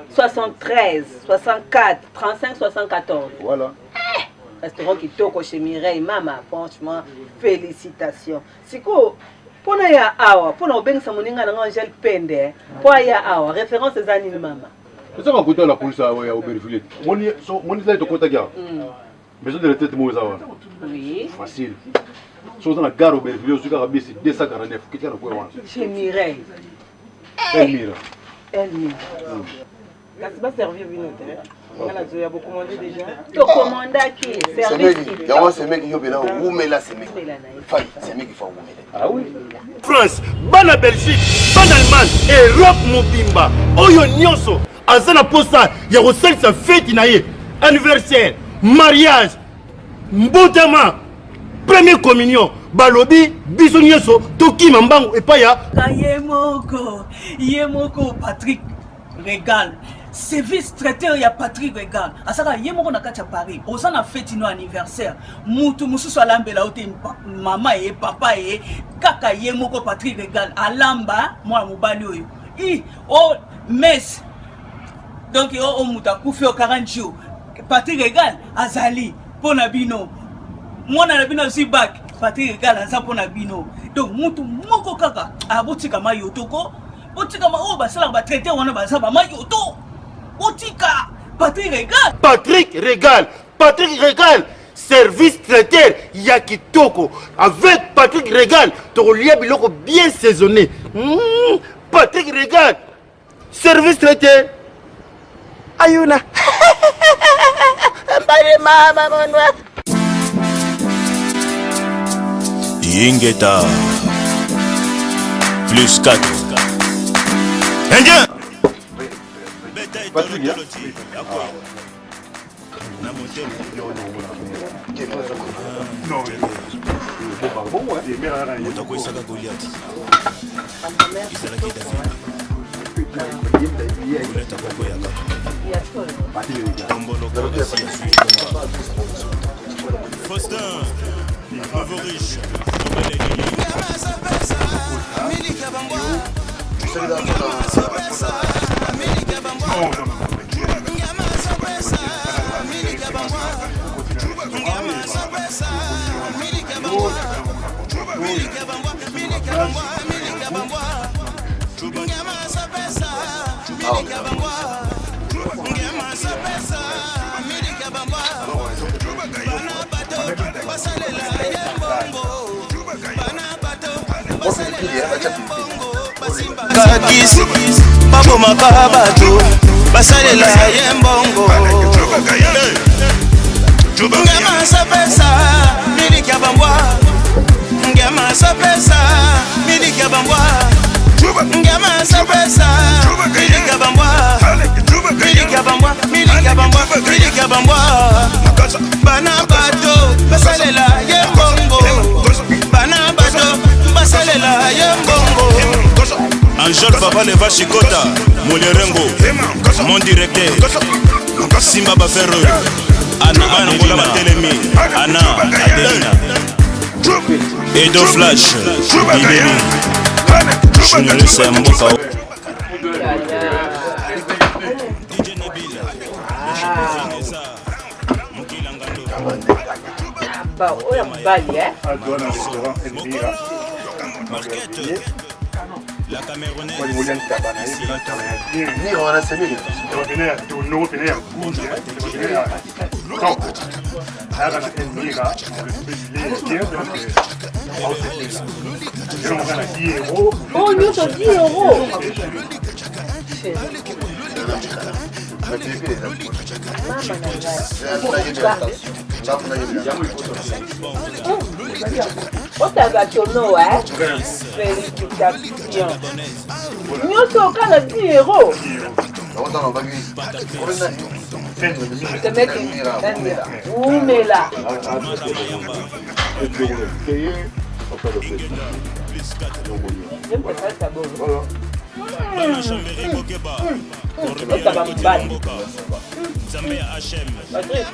Speaker 14: 73 64 35 74
Speaker 6: voilà
Speaker 14: eh, restaurant kitoko chez Mireille mama franchement félicitations sikoyo mpona ya awa mpona kobengisa moninga na nga Angèle Pende mpo aya awa référence eza nini mama
Speaker 6: ezaka kota la police ya Aubervilliers moni so moni zali tokotaki awa maison de retraite moko eza wana facile so oza na gare Aubervilliers ozwi kaka bisi 249 kitika na kwe wana
Speaker 14: chez Mireille
Speaker 6: Elmira.
Speaker 14: Elmira.
Speaker 6: Mm.
Speaker 15: Kasi ba servir bino te. Nga nazoya bo commander déjà.
Speaker 14: To commandaki service.
Speaker 13: Yango semeki yo bela wumela semeki. Fai semeki fa wumela.
Speaker 6: Ah oui.
Speaker 16: France, bana Belgique, bana Allemagne, Europe mobimba. Oyo nyonso aza na posa ya kosalisa feti na ye anniversaire, mariage, mbotama premier communion balobi biso nyonso tokima mbangu epai ya
Speaker 15: ye moko ye moko Patrick Regal service traiteur ya Patrick Regal asaka ye moko na kati ya Paris oza na feti no anniversaire mutu mosusu alambela yo te mama ye papa ye kaka ye moko Patrick Regal alamba mwana mobali oyo i o oh, messe donc oyo oh, moto akufi o 40 jours Patrick Regal azali mpo na bino mwana na bino azwi bac Patrick Regal aza mpo na bino donc mutu moko kaka abotika ah, mayotoko botika ma oyo basalaka batraite wana baza bamayoto botika Patrick Regal
Speaker 16: Patrick Regal Patrick Regal service traiteur ya kitoko avec Patrick Regal tokolia biloko bien saisonné mm, Patrick Regal Service traiteur. Ayuna. Mbali mama monwa.
Speaker 17: Ingeta. Plus 4. Indien.
Speaker 6: Patrick, hein?
Speaker 17: Moto akweyisaka Goliath ezalaki David. Goliath akokwea kaka. Tomboloko asi azwi etumba. Faustin, nouveau riche, mobali ya Lili.
Speaker 8: Kakisi babomaka bato basalela ye mbongo ngema sapesa miliki ya bambwa ngema sapesa miliki ya bambwa ngema sapesa miliki ya bambwa miliki ya bambwa miliki ya bambwa miliki ya bambwa bana bato basalela ye mbongo.
Speaker 17: Pujol Papa Leva Chikota, Molerengo, mon directeur, Simba Bafero, Anna Adelina, Batelemi, Anna Adelina, Edo Flash, Bideni, journaliste ya mboka.
Speaker 14: Ba oyo mobali eh?
Speaker 17: La Camerounaise.
Speaker 14: Oh, nyonso 10 euro. Mama na ngai. Otanga tono, eh? Félicitations. Nyonso kaka 10 euro. Umela. Otaba mobali. Patrick.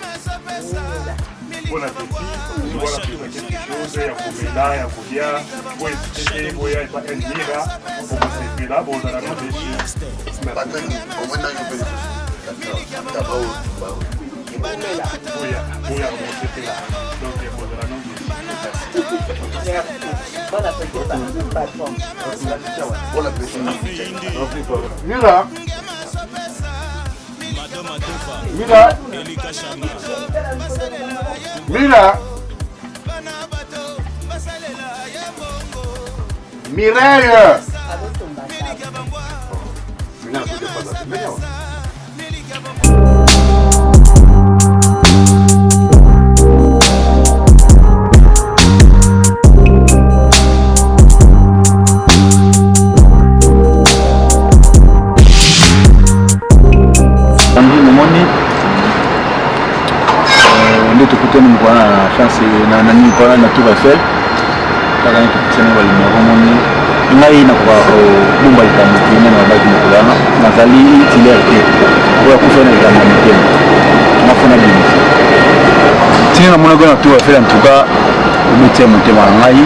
Speaker 18: Bon appétit, voilà quelque chose ya komela ya kolia po esite boya epa elmira okosepela bozala no deshi. Boya boya bosepela donc bozala no deshi.
Speaker 14: Bon appétit, patron.
Speaker 13: Bon appétit.
Speaker 6: Mira. Mira. Mira. Mireille.
Speaker 2: Namoni nde tokutani mokolo wana na chance na nani mokolo wana na tour Eiffel kaka nde topesani ba numero moni ngai nakoka kobomba likambo te nde nalobaki mokolo wana nazali tilaire te oyo akufa na likambo ya motema nafona bimisa ntina namonaki na tour Eiffel en tout cas obeti ya motema na ngai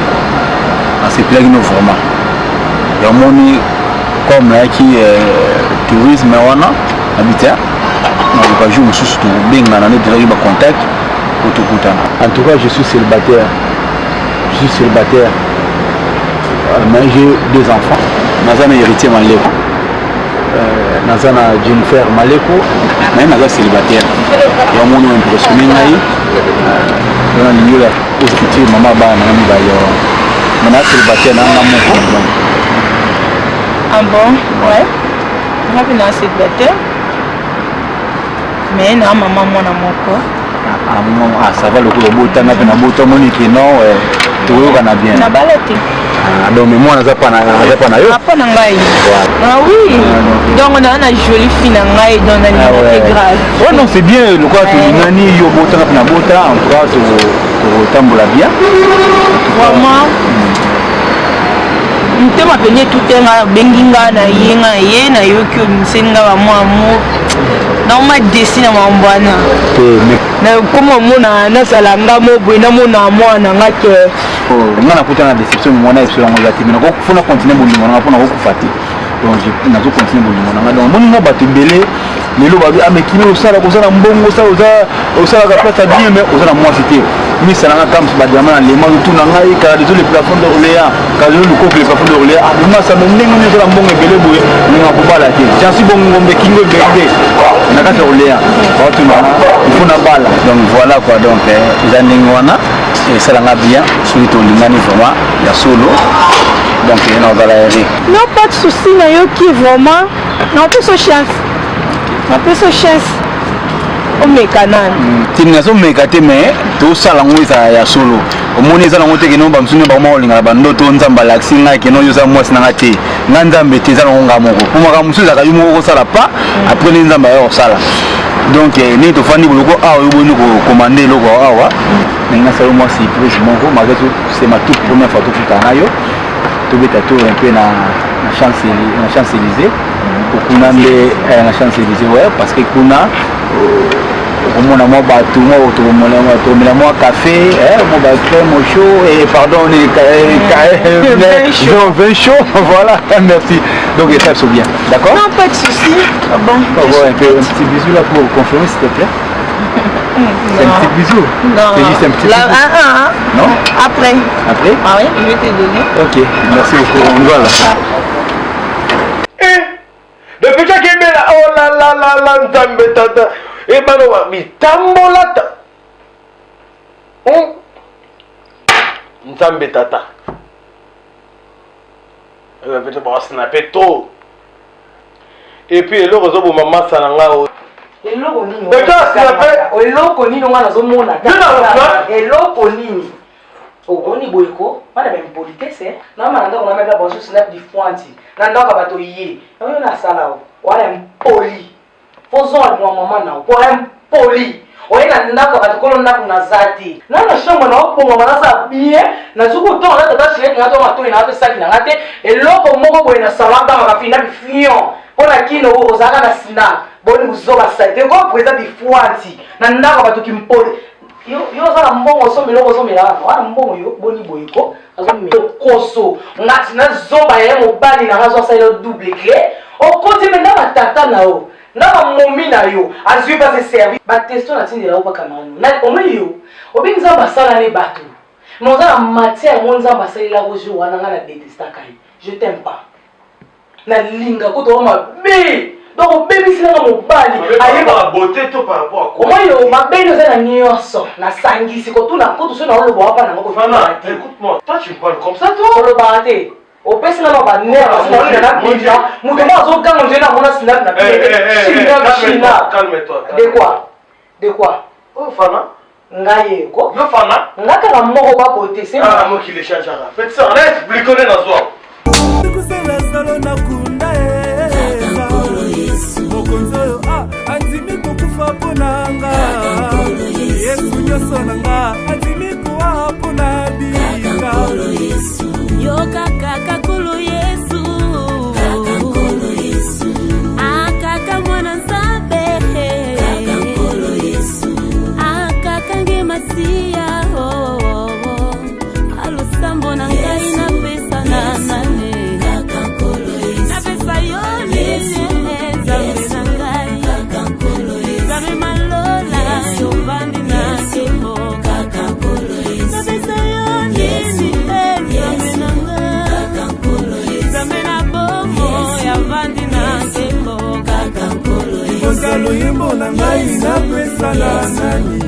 Speaker 2: nasepelaki no vraiment yamoni comme nayaki tourisme wana nabi te nakoka jour mosusu tobengana nde tozalaki bacontact po tokutana. En tout cas je suis célibataire, je suis célibataire mais j'ai deux enfants. Naza na héritier Maleko, naza na Jennifer Maleko, mais naza célibataire. Yango moni impressionné ngai wana nalingi oyo futur mama bana na ngai mibale wana, mais naza célibataire na nga moko.
Speaker 4: Ah bon? Ouais. Nga mpe na célibataire. Mais na mama mwana moko.
Speaker 2: Ah, maman, ah, ça va lokola obota nga mpe nabota omoni ke non tokoyokana bien.
Speaker 4: Nabala te.
Speaker 2: Ah, donc mais mwana aza pa na aza pa na yo.
Speaker 4: Apa na ngai. Ah oui. Donc na na jolie fille na ngai donc na
Speaker 2: Ah ouais.
Speaker 4: te grave.
Speaker 2: Ouais, non, c'est bien lokola tolingani yo obota nga mpe nabota en tout cas tokotambola bien.
Speaker 4: Vraiment. Motema pene etute nga obengi nga na ye nga na ye nayoki obimiseli nga bamwa amour naoma desi na makambo wana nakoma omona nazala nga mo boye namona mwana nga ke
Speaker 2: nga nakuta na déception mwana ebiso yango eza te mais nakofuna continue bolingo nanga mpo nakokufa te donc nazo continue bolingo nanga donc omoni nga bato ebele lelo babi amekini osala koza na mbongo osala osalaka place ya bien mais oza na mwasi te misa nanga kamsi badiama na lema tuna ngai kala le plafond d'Orléans kala lukoki le plafond d'Orléans ah masa me ndenge nini oza na mbongo ebele boye ndenge akobala te jansi bongombe kingo ebende na kati ya Orléans baotuna il faut nabala donc voilà quoi donc eza ndenge wana esalanga bien soki tolingani vraiment ya solo donc nazala heureux.
Speaker 4: Non, pas de souci, nayoki vraiment. Napesa chance. Napesa chance. Omeka nani?
Speaker 2: Te nazomeka te mais tosala yango ezala ya solo omoni eza nango te keno bamosusu nde bakoma kolingana bandoto nzambe alakisi ngai keno yo oza mwasi na ngai te ngai nzambe te eza nango ngai moko mpo makambo mosusu ezalaka yo moko kosala pa après nde nzambe aya kosala donc ndenge tofandi boloko awa yo boni kokomande eloko awa ndenge nasala mwa surprise moko malgré tout c'est ma toute première fois tokutana na yo tobeta tour un peu na na Champs Élysées kuna nde eh, na Champs Élysées ouais parce que kuna okomona mwa bato mwa tokomela mwa café eh, mwa ba crème au chaud et pardon vin, vin chaud voilà merci donc et ça c'est bien d'accord
Speaker 4: non pas de souci ah bon
Speaker 2: bon un, peu, un petit bisou là pour confirmer s'il te plaît c'est un petit bisou
Speaker 4: Non.
Speaker 2: C'est juste un petit
Speaker 4: Là,
Speaker 2: bisou.
Speaker 4: ah, ah, ah.
Speaker 2: Non
Speaker 4: Après.
Speaker 2: Après
Speaker 4: Ah oui, je vais te donner.
Speaker 2: Ok, merci beaucoup. On va là.
Speaker 19: Depuis akebela oh la la la la nzambe tata ebana wa bitambola ta hmm? nzambe tata peut-être bakosnape trop et puis eloko ezoboma masa na ngai oyo
Speaker 10: eloko nini eloko nini nga nazomona eloko nini okoni boye ko wana ba impolitesse na mana ndako na meka bonjour snap di fuanti na ndako ya bato ye oyo nasala o wana impoli fozonga mwa mama na po impoli oye na ndako ya bato kolo ndako naza te na na chambre na obongama naza bien nazoki kotonga na tata chilete na to matoi na to saki na nga te eloko moko boye na salon agangaka fina bifion mpo na kino ozalaka na sina boni buzoba salite ko président bifuanti na ndako ya bato kimpoli yo oza na mbongo osomba eloko ozomela wana wana mbongo yo boni boye ko azomela koso ngati nazoba ya ye mobali na nga azoasalela double clé okoti mpe nda batata na yo na bamomi na yo azwi mpasi servi batesto natindela yo pakamano omoni yo obengi nzambe asala ne bato mais oza na matière yango nzambe asalelako jour wana ngai na detestaka ye je t'aime pas nalinga kutu wa mabe donc obebisi nanga mobali omoni yo mabe nde oza na nyonso nasangisi kotuna kutu so naoloba wapa nango kolobaka te opesi nga na banerve na bita moto moko azoganga nzela namona snap na china de quoi de quoi
Speaker 19: oh, fana
Speaker 10: ngai ye ko
Speaker 19: yo fana
Speaker 10: nga kaka moko babote se
Speaker 19: ah, mokili echangeaka petit sœur na explique nde nazwa
Speaker 20: kusela solo na kunda mokonzi oyo ah, andimi kokufa mpo na nga yesu nyonso na nga andimi kowa mpo na bika
Speaker 21: yoka kaka nkolo yesu akaka mwana nzambe akaka nge masiya oh, oh, oh. alosambo na ngai napesa na nani napesa yo nini nzambe na ngai nzambe malola yovandi na nkembo napesa yo nini nzambe na ngai nzambe na bomo yavandi na nkembo
Speaker 20: libota loyembo na ngai napesa na nani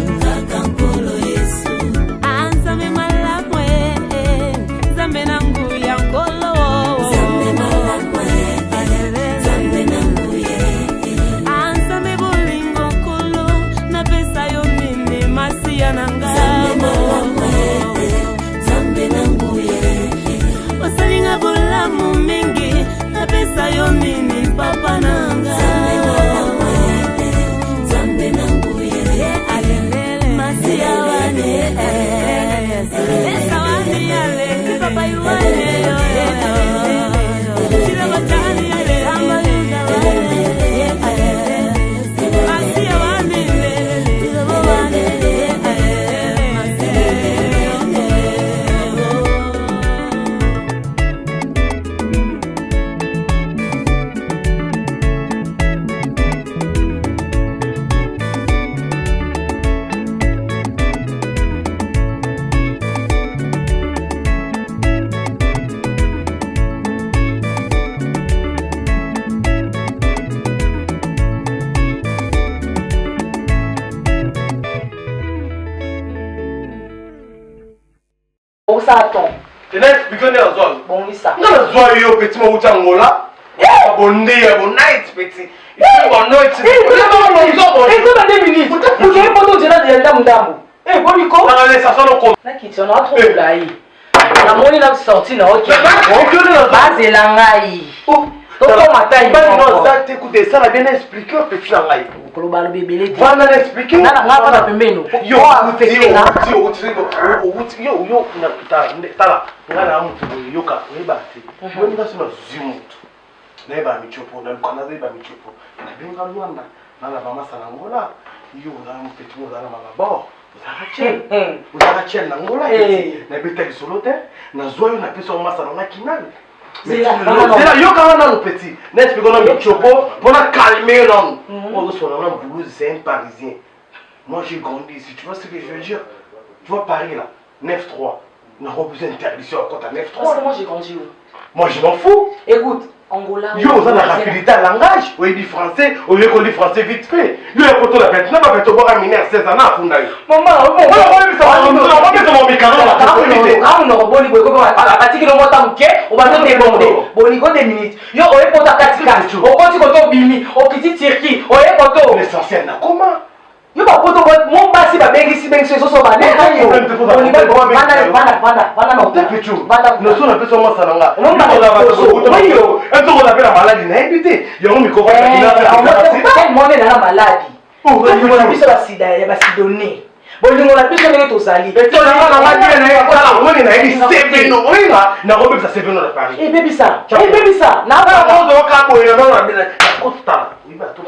Speaker 21: Ah, nzambe malamu eh, eh, nzambe na nguya nkolo Ah, nzambe bolingo nkolo napesa yo nini masiya na ngai osalinga bolamu mingi napesa yo nini papa na ngai masiya wane esa wani yale papa iwane Masiya wane
Speaker 10: osala ton
Speaker 19: tena explike nde nazwa
Speaker 10: bongisa
Speaker 19: nga nazwa yo petit mouti angola bonde ya bonight petit
Speaker 10: eza na 2 minutes okei poto ozela ya ndambu ndambu boniko nakiti wana atrobula ye namoni na sorti na okebazela ngai
Speaker 3: Tokoma taille
Speaker 19: Mobali
Speaker 3: moko.
Speaker 19: no aza te kuta esala bien na explique yo petit na ngai.
Speaker 10: Koloba loba ebele te.
Speaker 19: Vanda na explique.
Speaker 10: Nga na nga vanda pembeni.
Speaker 19: Yo
Speaker 10: Po
Speaker 19: outi
Speaker 10: affecte nga.
Speaker 19: outi outi outi yo yo na tala tala nga na mutu boye yoka oyeba te. Oyebi nga so nazwi mutu. Nayeba michopo naluka nazayeba michopo. Nabenga Luanda na na bamasa na Angola. Yo ozala mopeti mo ozala na mabor. Ozalaka tiel. Ozalaka tiel na Angola. Nabeta lisolo te. Nazwa yo napesa yo masa na nga kinal. Zela yoka nga nanu petit. Na explique na michopo mpona calmer yo nanu. Oyo ozosolola na Boulouse c'est un parisien. Moi j'ai grandi ici, tu vois ce que je veux dire? Tu vois Paris là, 9-3. N'a besoin interdiction à côté 9-3.
Speaker 10: Parce que moi j'ai grandi où?
Speaker 19: Moi je m'en fous.
Speaker 10: Écoute, Angola.
Speaker 19: Yo oza na rapidité ya langage, oyebi français, oyekoli français vite fait. Yo ya kotola 29 ba 23 bwaka mineur 16 ans na afunda yo.
Speaker 10: Mama, atiki no mota moke obandi odeborde bolingo de minute yo oye poto katikati okoti koto obimi okiti turquie oye koto
Speaker 19: l'essentiel nakoma
Speaker 10: yo bapoto mo basi babengisi bengisi ezoso
Speaker 19: noso napesa mwasa na nga ezokola mpe na maladi nayebi te yango
Speaker 10: mikoko nanga maladi bolingo na biso basida ya basidone bolingo na biso ndenge tozali
Speaker 19: omoni nayebi seveno oyinga nakobebisa seveno na paris
Speaker 10: ebebisa ebebisa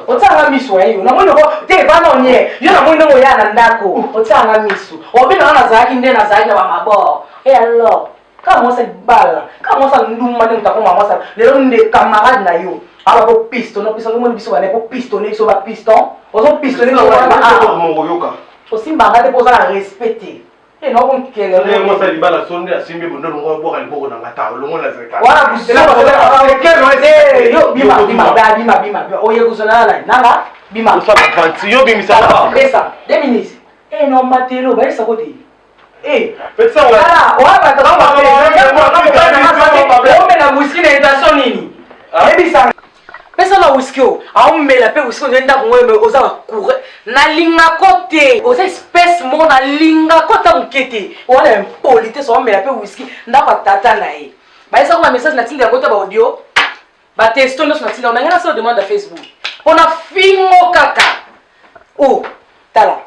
Speaker 10: otianga miso ya yo namoni oko te evana onie yo namoni ndenge oya na ndako otianga miso obengaka nazalaki nde nazalaki na bamabor e alors kaka mwasi libala kaka mwasi ndumba nde moto akoma mwasi lelo nde camarade na yo awa po piston opesa omoni biso bana po pistonne biso ba piston ozo pistonne biso
Speaker 19: oyoka
Speaker 10: osimbanga te mpo oza na respect te e naokonkele
Speaker 19: mwasi libala so nde asimbi bondo longo obwaka liboko na nga ta olongo na zeka
Speaker 10: wana yo bima bima bima bima oye kozona nana nanga bima
Speaker 19: yo bimisa
Speaker 10: pesa deux minutes e no matelo bayebisa ko te omela whisky na intention nini yebisa pesa na whisky o aomela mpe whisky ozo ndako ngo oza bacoure nalingako te oza espèce moko nalingako ata moke te wana impolitesse aomela mpe whisky ndako ya tata na ye bayesako ba message natinda yango te baaudio batesto nyonso natinda yango ngai nasala demande ya facebook mpo na fingo kaka o tala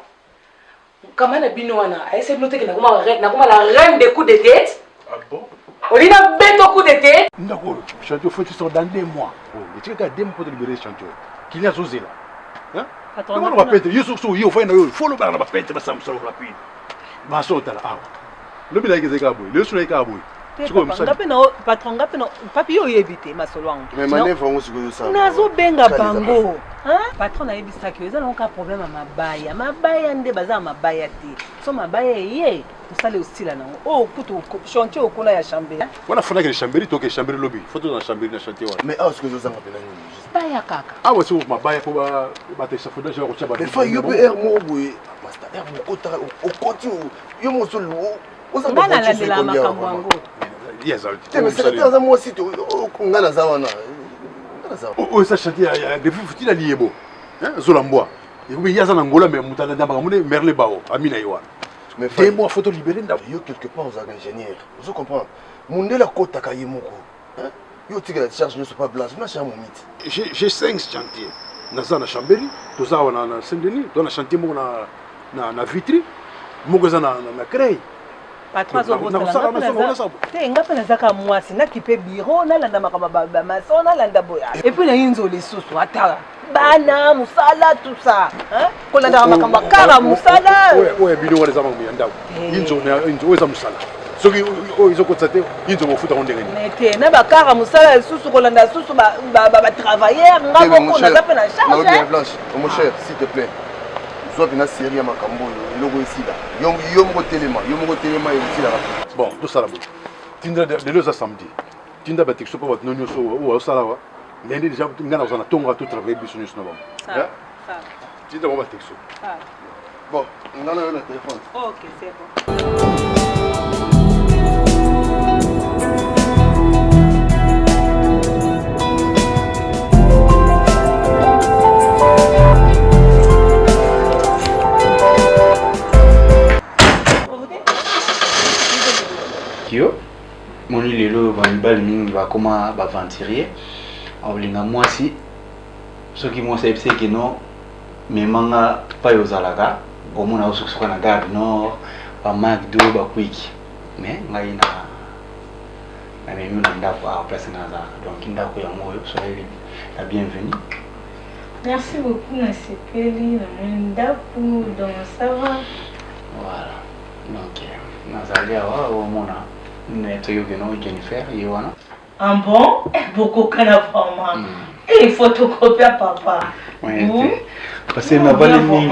Speaker 10: kama na bino wana ayesa bino teke nakoma la reine de coup de tête olingi na beto coup de tête
Speaker 6: ndako oyo chantier faut tu sors dans deux mois etikaka deux mois po tolibere chantier kili azozela omona bapete yo soki soki yo ofai na yo fo olobaka na bapete basala mosala rapide baso otala awa lobi nayaki ezali kaka boye lelo so nayaki kaka boye
Speaker 14: patron nga mpe papi yo oyebi te masolo yango
Speaker 13: Mais manœuvre yango sikoyo osala.
Speaker 14: nazobenga bango patron nayebisaki yo eza nango kaka problème ya mabaya mabaya nde baza na mabaya te so mabaya eye mosala osila nango oyo kutu chantier okuna ya chambéry
Speaker 6: wana fo nakende chambéry toke chambéry lobi fo toza na chambéry na chantier wana
Speaker 13: Mais awa sikoyo ozozanga mpena nini?
Speaker 14: baya kaka
Speaker 6: awa sikoyo mabaya mpo bato échafaudage bakotia
Speaker 13: Mais fa yo mpe aire moko boye master aire moko otaka okoti yo moso
Speaker 14: nga nalandela makambo yango
Speaker 13: te mais secrétaire aza mwasi te nga naza wana
Speaker 6: oyo eza chantier ya defi futi na liyebo zola mbwa ekomi ye aza na ngola mais moto alanda makambo nde merle bao ami na ye wana deux mois faut tolibere ndako
Speaker 13: yo quelque part ozalaka ingénieur ozo comprendre mondele akotaka ye moko yo otikela charge nyonso pa blanche blanche ya momiti
Speaker 6: j'ai cinq chantier naza na chambéry toza awa na saint denis toza na chantier moko na vitry moko eza na creil
Speaker 14: patron azobosala te nga mpe nazaka mwasi nakipe biro nalanda makambo bamason nalanda boya epuis nayi nzo lisusu ata bana mosala tout ça kolandaka makambo ya kara mosala
Speaker 6: oyo bino wana eza makambo ya ndako inzo oyo eza mosala soki oyo ezokotisa te inzo bofutango ndenge nini
Speaker 14: te na bakara mosala lisusu kolanda lisusu batravailleur nga moko naza mpe na charge
Speaker 13: blanche mon cher s'il te plaît zwa mpena série ya makambo oyo eloko esila yo moko telema yo moko telema esilaka
Speaker 6: bon tosala boye tinda lelo eza samedi tinda batexto mpo bato no nyonso oyo osala wa lundi déjà ngai nakozala na ntongo to travaille biso nyonso na bango tinda bango batexto
Speaker 13: bon ngai na yo na telefone
Speaker 14: ok c'est bon.
Speaker 2: Yo moni lelo oyo bamibali mingi bakoma baventurier. Akolinga mwasi soki mwasi ayebisi ye ke non mema nga pai ozalaka omona osukisuka na gare du nord ba macdo ba kwiki mais ngai na namemi na ndako awa place nga nazalaka donc ndako yango oyo soyez la bienvenue.
Speaker 4: Merci beaucoup nasepeli namoni ndako donc ça va.
Speaker 2: Voilà donc nazali awa omona toyoki no Jennifer ye wana.
Speaker 4: Ah bon? Eh, bokokana vraiment. Eh, photocopie ya papa.
Speaker 2: Ouais, te. Parce que navandi mingi,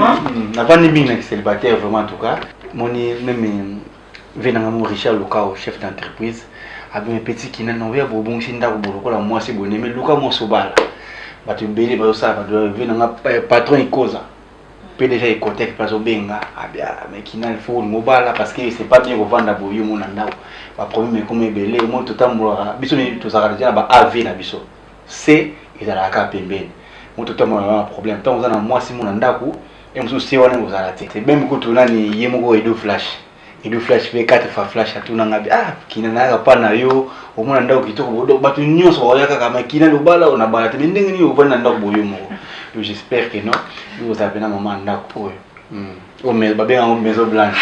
Speaker 2: navandi mingi na célibataire vraiment en tout cas. Moni même vie nanga mo Richard Lukao, chef d'entreprise, abimi petit kina na oya bobongisi ndako bo lokola mwasi bone mais luka mwasi obala. Bato ebele bazosala bato vie nanga patron ikoza. PDG ya Ecotec pe azobenga abia mais kina il faut olinga obala parce que c'est pas bien kovanda boye yo mona ndako ba problème ekoma ebele omoni totambolaka biso tozalaka deja na ba av na biso c ezalaka kaka pembeni moto otambolaka na problème ntango oza na mwasi mona ndako ye mosusu se wana ekozala te meme kutu nani ye moko edo flash Edo flash pe 4 fois flash atuna nga ah kina nayaka pa na yo omona ndako kitoko bodo bato nyonso bakoya kaka ma kina lobala ona bala te mais ndenge nini ovandi na ndako boyo moko donc j'espère que non yo ozala pena mama ndako oyo oyo mais babenga yango maison blanche.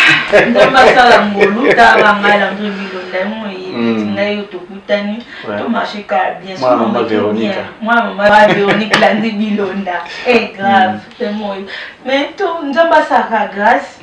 Speaker 4: Nzambe asala ngolu tala ngai Landry Bilonda ye mo eyebiti ngai yo tokutani to marché kaka bien
Speaker 2: mwana mama Veronica
Speaker 4: mwana mama Veronique Landry Bilonda eh grave c'est moi mais to Nzambe asalaka grâce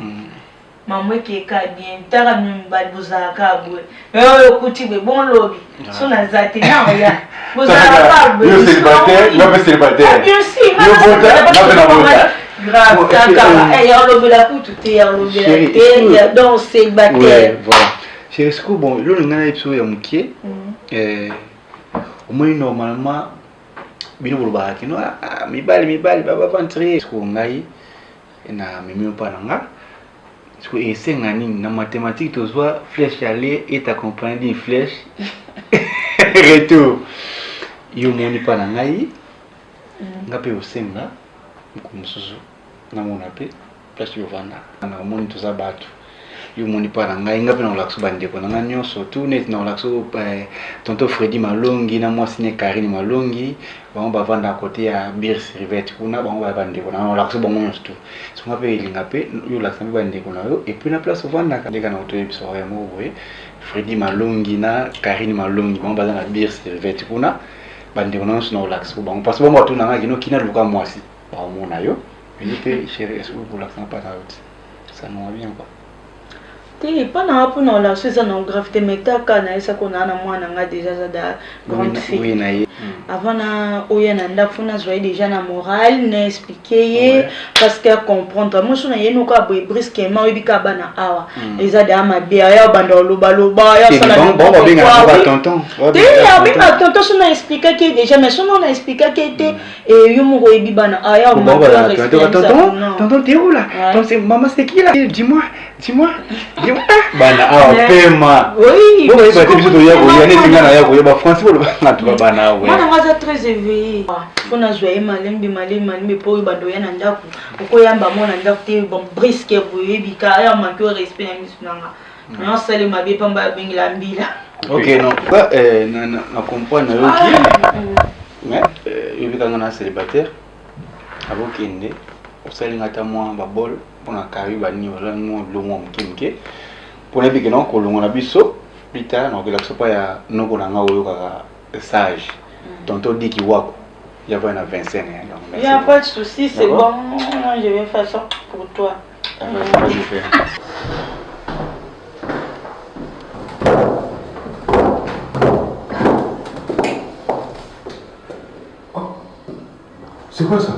Speaker 4: Mamu ekeka bien tala bino mibali bozalaka kaka boye mais oyo okuti boye bon lobi so naza te na oya bozalaka kaka boye
Speaker 2: Yo célibataire, nga pe célibataire.
Speaker 4: Ah, bien sûr,
Speaker 2: Yo bota, nga pe na bota.
Speaker 4: grave
Speaker 2: Bon,
Speaker 4: kaka
Speaker 2: euh,
Speaker 4: eh ya olobela kutu te ya olobela
Speaker 2: Chérie,
Speaker 4: te
Speaker 2: est-ce que-
Speaker 4: ya donc célibataire
Speaker 2: Ouais, voilà. Chérie, sikoyo bon, eloko ngai nayebi biso ya mokie, eh, omoni normalement bino bolobaka kino ah, ah, mibali mibali ba baventurier. Sikoyo ngai na memi yo mpa na nga sikoyo esenga nini na mathématique tozwa flèche aller est accompagné d'une flèche retour yo omoni mpa na ngai nga mpe osenga mokolo mosusu namona mpe place oyo ovanda namoni toza bato yo omoni mpa na ngai nga mpe nakolakisa bandeko na ngai nyonso tu neti nakolakisa eh, tonton Fredi Malongi na mwasi ne Karine Malongi bango bavandaka kote ya Birs Rivette kuna bango baya bandeko na ngai nakolakisa bango nyonso tu so nga mpe elinga mpe yo olakisa mpe bandeko na yo epuis na place ovandaka ndeka na kotoyebisa oyo yango boye Fredi Malongi na Karine Malongi bango baza na Birs Rivette kuna bandeko na nyonso nakolakisa bango parce bango batuna ngai kino kina luka mwasi bakomona yo yo mpe chérie est-ce que okolakisa nga mpa na yo te ça nous va bien quoi
Speaker 4: te epa na nga mpona olakisa eza na grave te mais taka nayesaki onaa na mwana nga déjà aza da grande fille
Speaker 2: na ye
Speaker 4: avant na oya na ndako fo nazwa ye déjà na morale na explike ye parce que acomprendre moso na ye noko aboye brusquement oyebi kaka bana awa eza deya mabe aya obanda olobaloba te abenga tonton so na explikaki ye déjà mais sono na explikaki ye te Et yo moko oyebi bana aya
Speaker 2: Bon, voilà, tonton, tonton, tonton, t'es où là Tonton, c'est maman, c'est qui là Dis-moi, dis-moi, dis-moi. Bana, ah, pema.
Speaker 4: Oui.
Speaker 2: Bon, bah, bah, biso toya koya neti nga na ya koya ba français boloba nga tuka bana we.
Speaker 4: Mwana nga aza très éveillé. Faut nazwa ye malembe malembe malembe mpo oyo bando ya na ndako. Okoyamba mwana ndako te bon brisque boye oyebi ka aya manque respect na miso na nga. Na osali mabe pamba abengela mbila.
Speaker 2: Ok, non, bah, euh, na, na, na comprendre nayoki. Mais euh, yobi kanga na célibataire akokende osali nga ata mwa babol mpona kari banini ozali mwa biloko mwa moke moke mpona yebi kena kolongo na biso plus tard nakokela biso mpa ya noko na nga oyokaka sage tonton diki wako ya vai na Vincennes hein, donc
Speaker 4: Il n'y a pas de souci, c'est bon. Moi, je vais faire ça pour toi.
Speaker 2: Ah, vas-y, fais.
Speaker 6: C'est quoi ça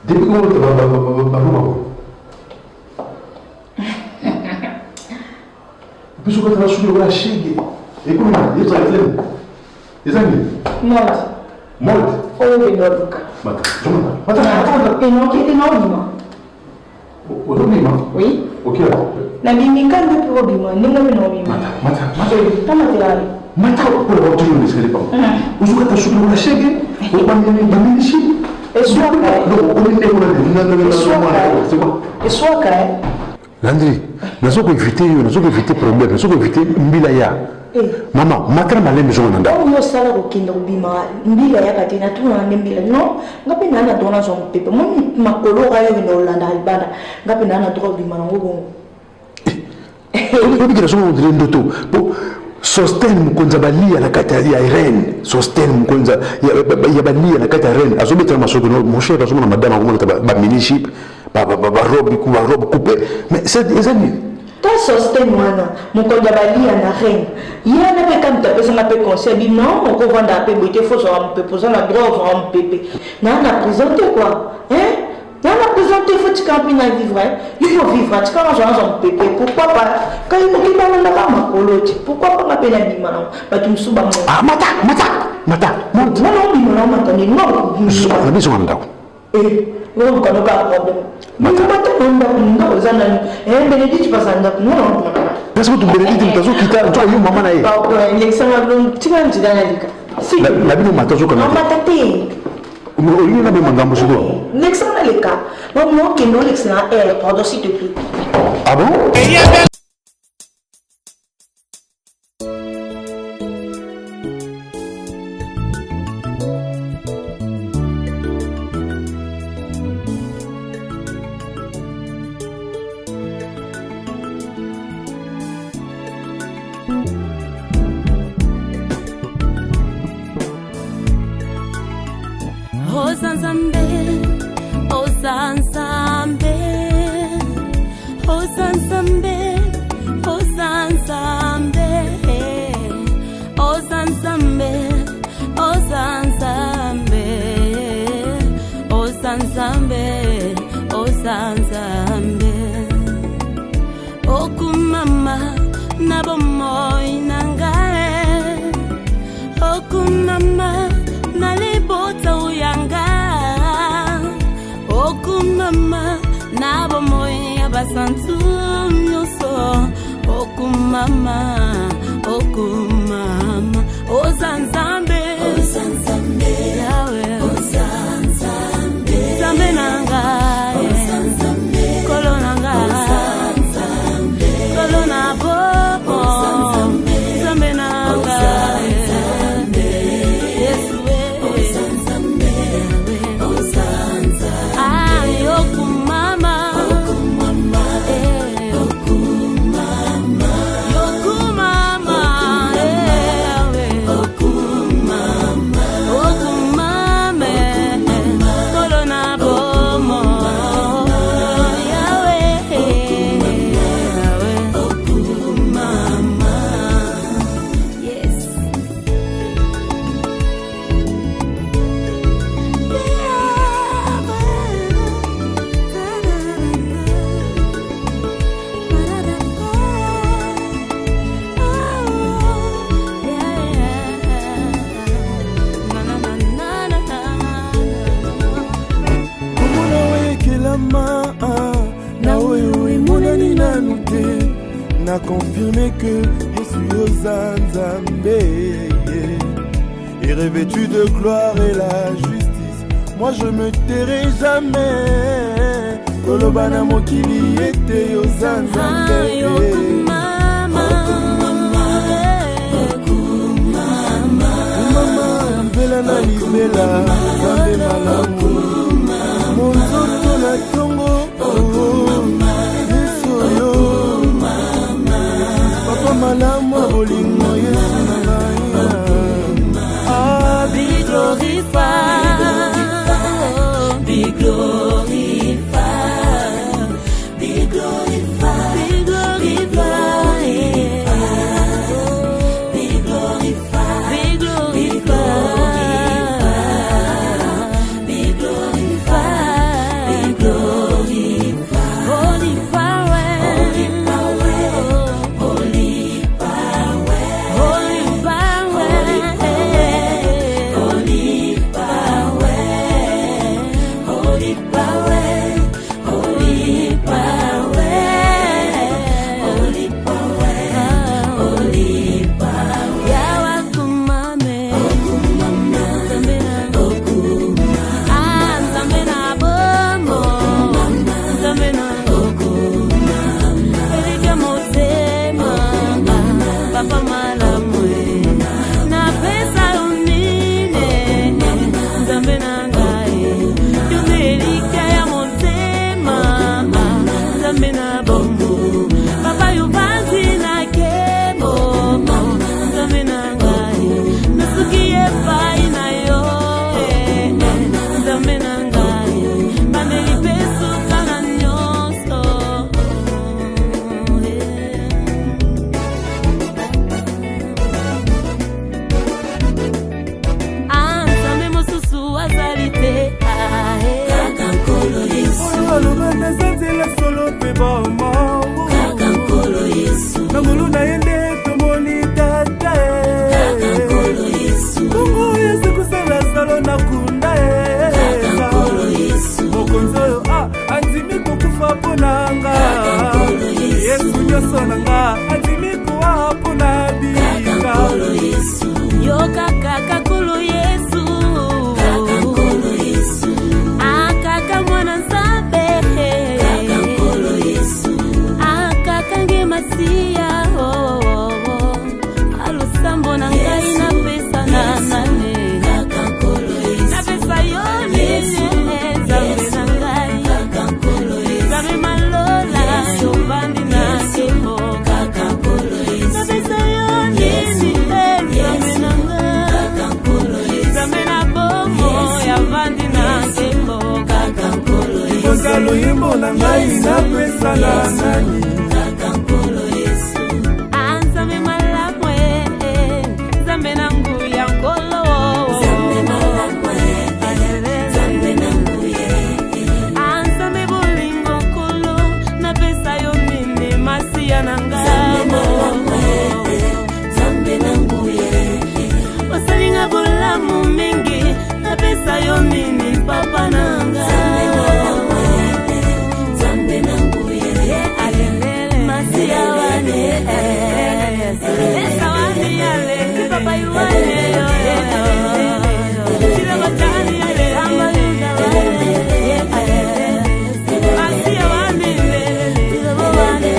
Speaker 6: Depuis quand tu vas biso kaka na suki lokola shege ekomi yebisaka tene eza nini
Speaker 4: Mode.
Speaker 6: mode
Speaker 4: Oyo okende oluka. Enokete na obima.
Speaker 6: ozobima
Speaker 4: Oui.
Speaker 6: ok
Speaker 4: Nabimi ka nde mpo obima ndenge mpe na obima. Tamatela
Speaker 6: mata okola baotoyo na escalier pamba ozokata suki lokola shege obamilisi
Speaker 4: Eswaka.
Speaker 6: donc okomi ndenge wana
Speaker 4: Eswaka.
Speaker 6: Landry. Nazo ko éviter yo, nazo ko éviter problème, nazo ko éviter mbila ya. Mama, matala malembe zonga na ndako.
Speaker 4: Oyo osala kokende kobima mbila yaka te, natunaka nde mbila non, nga mpe naa na droit nazwa mopepe moni makolo oyo okende kolandaka libanda, nga mpe naa na droit obima nango bongo.
Speaker 6: Obiki nazo mondele ndoto po Sosten mokonzi ya balia na kati ya Irene, Sosten mokonzi ya balia na kati ya Irene azobetela masoko no mon cher, azomona madame akomona ba mini jupe, ba robe ba robe coupée, mais eza nini?
Speaker 4: Ta Sosten wana mokonzi ya balia na reine ye wana mpe kamto apesanga mpe conseil bi non, okovandaka mpe boye te, fo ozwaka mopepe, oza na droit ozwaka mopepe naa na prison te quoi, hein, naa na prison te, fo tikanga mpe na vivre, yo fo vivre, tikanga zwa nazwa mopepe, pourquoi pas kai moki balandaka makolo te, pourquoi pas nga mpe nabima nango bato mosusu bamona.
Speaker 6: Ah, mata mata mata
Speaker 4: wana obima nango mata nini
Speaker 6: na biso na ndako.
Speaker 4: Oluka noka problème mata na ndako, ndako eza nani? Benedicte baza ndako ngana obima na
Speaker 6: parce que tu Benedicte moto azokita nzoka yo mama na ye.
Speaker 4: Lekisanga tika nzela nalika.
Speaker 6: Na bino mata azokanga.
Speaker 4: Mata te.
Speaker 6: Olingi na bema ngambo sikoyo.
Speaker 4: Lekisanga naleka okende olekisa na air, pardon, s'il te plaît.
Speaker 6: Ah bon.
Speaker 21: Oza Nzambe, oza Nzambe, oza Nzambe, oza Nzambe, oza Nzambe, oza Nzambe, oza Nzambe, oza Nzambe. Okumama na bomoi na ngai, okumama na libota oyanga, okumama na bomoi ya basantu nyonso, okumama, okumama, oza Nzambe, oza Nzambe, Yawe, oza Nzambe, Nzambe na ngai, Nkolo na ngai, Nkolo na bomo, Nzambe na ngai, Yesu e. Ah, yokumama, eh, yokumama, eh, Yawe. Okumame, Nkolo na bomo, Yawe, Yawe. Yes.
Speaker 20: Komona oyekelama na oyo emonani nanu te, na confirme que Yesu oza Nzambe et revêtu de gloire et la justice, moi je me tairai jamais koloba na mokili ete oza Nzambe. Mama, libela na libela, Nzambe malamu, monzoto na ntongo, Yesu oyo papa malamu ya bolingo, Yesu na ngai.
Speaker 21: Ah, be glorified, be glorified, be glorified, be glorified, be glorified, be glorified, be glorified, be glorified. Holy power, holy power, holy power, holy.
Speaker 20: na ngai napesa na nani?
Speaker 21: Kaka Nkolo Yesu. Ah, Nzambe malamu eh, eh, Nzambe na nguya Nkolo. Nzambe malamu eh, eh, Nzambe na nguya eh. Ah, Nzambe bolingo Nkolo, napesa yo nini masiya na nga. Nzambe malamu eh, eh, Nzambe na nguya eh. Osali nga bolamu mingi, napesa yo nini papa na nga. Nzambe malamu eh, eh, Nzambe na nguya eh. Masiya wane eh, esa wani yale, papa iwane yo, yo, yo. Chila batani yale, amba yuda wane, Masiya wane lele, chila wane,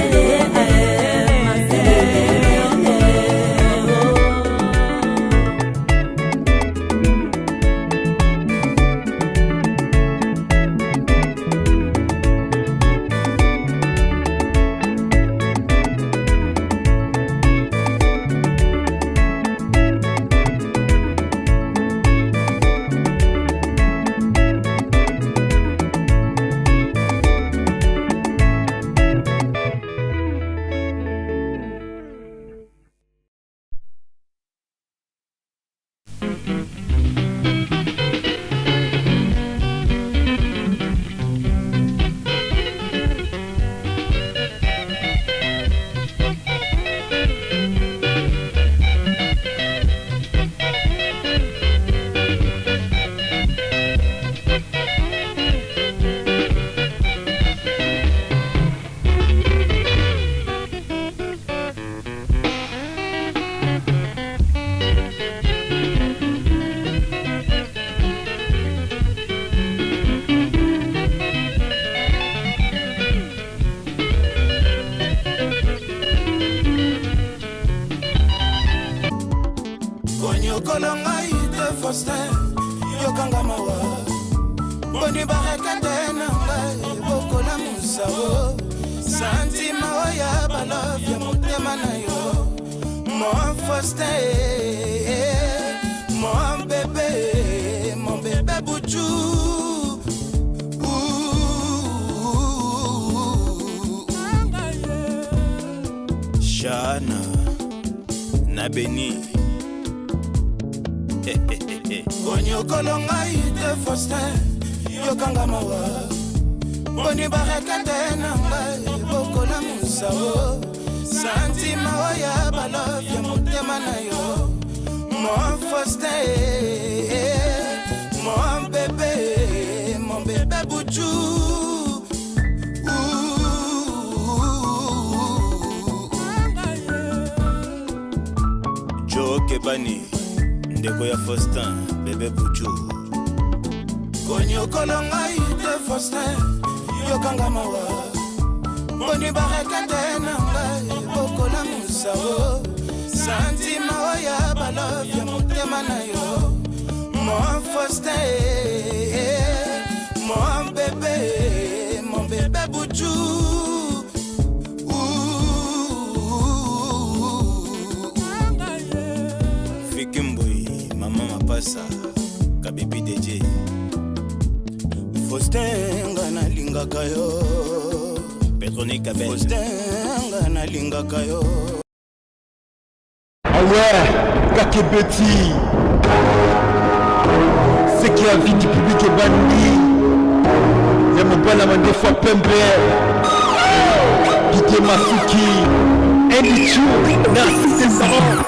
Speaker 8: Konyokolo ngai te Faustin, yokanga mawa boni barekete na ngai bokola mosao santima oyo balove ya motema na yo mon Faustin, mon bébé, mon bébé buchu.
Speaker 17: Shana na Beni.
Speaker 8: Konyokolo ngai te Faustin, yokanga mawa boni barekete na ngai bokola mosao santima oyo balove ya motema na yo mon Faustin, mon bébé, mon bébé buchu.
Speaker 17: Joe Kebani, ndeko ya Faustin, bébé Buju.
Speaker 8: Konyokolo ngai te Faustin, yokanga mawa boni barekete na ngai bokola mosao santima oyo balove ya motema na yo mon Faustin, mon bébé, mon bébé buchu.
Speaker 17: Fiki Mbui, mama Mapasa, Kabibi DJ.
Speaker 8: Faustin, nga nalingaka yo.
Speaker 17: Petronique Abel.
Speaker 8: Faustin, nga nalingaka yo.
Speaker 1: Ah ouais, Kakebeti. Ce qui a vie du public est banni. Ya mobala mandefa pembe. Didier Masuki. Andy Chou. Narcisse Salon.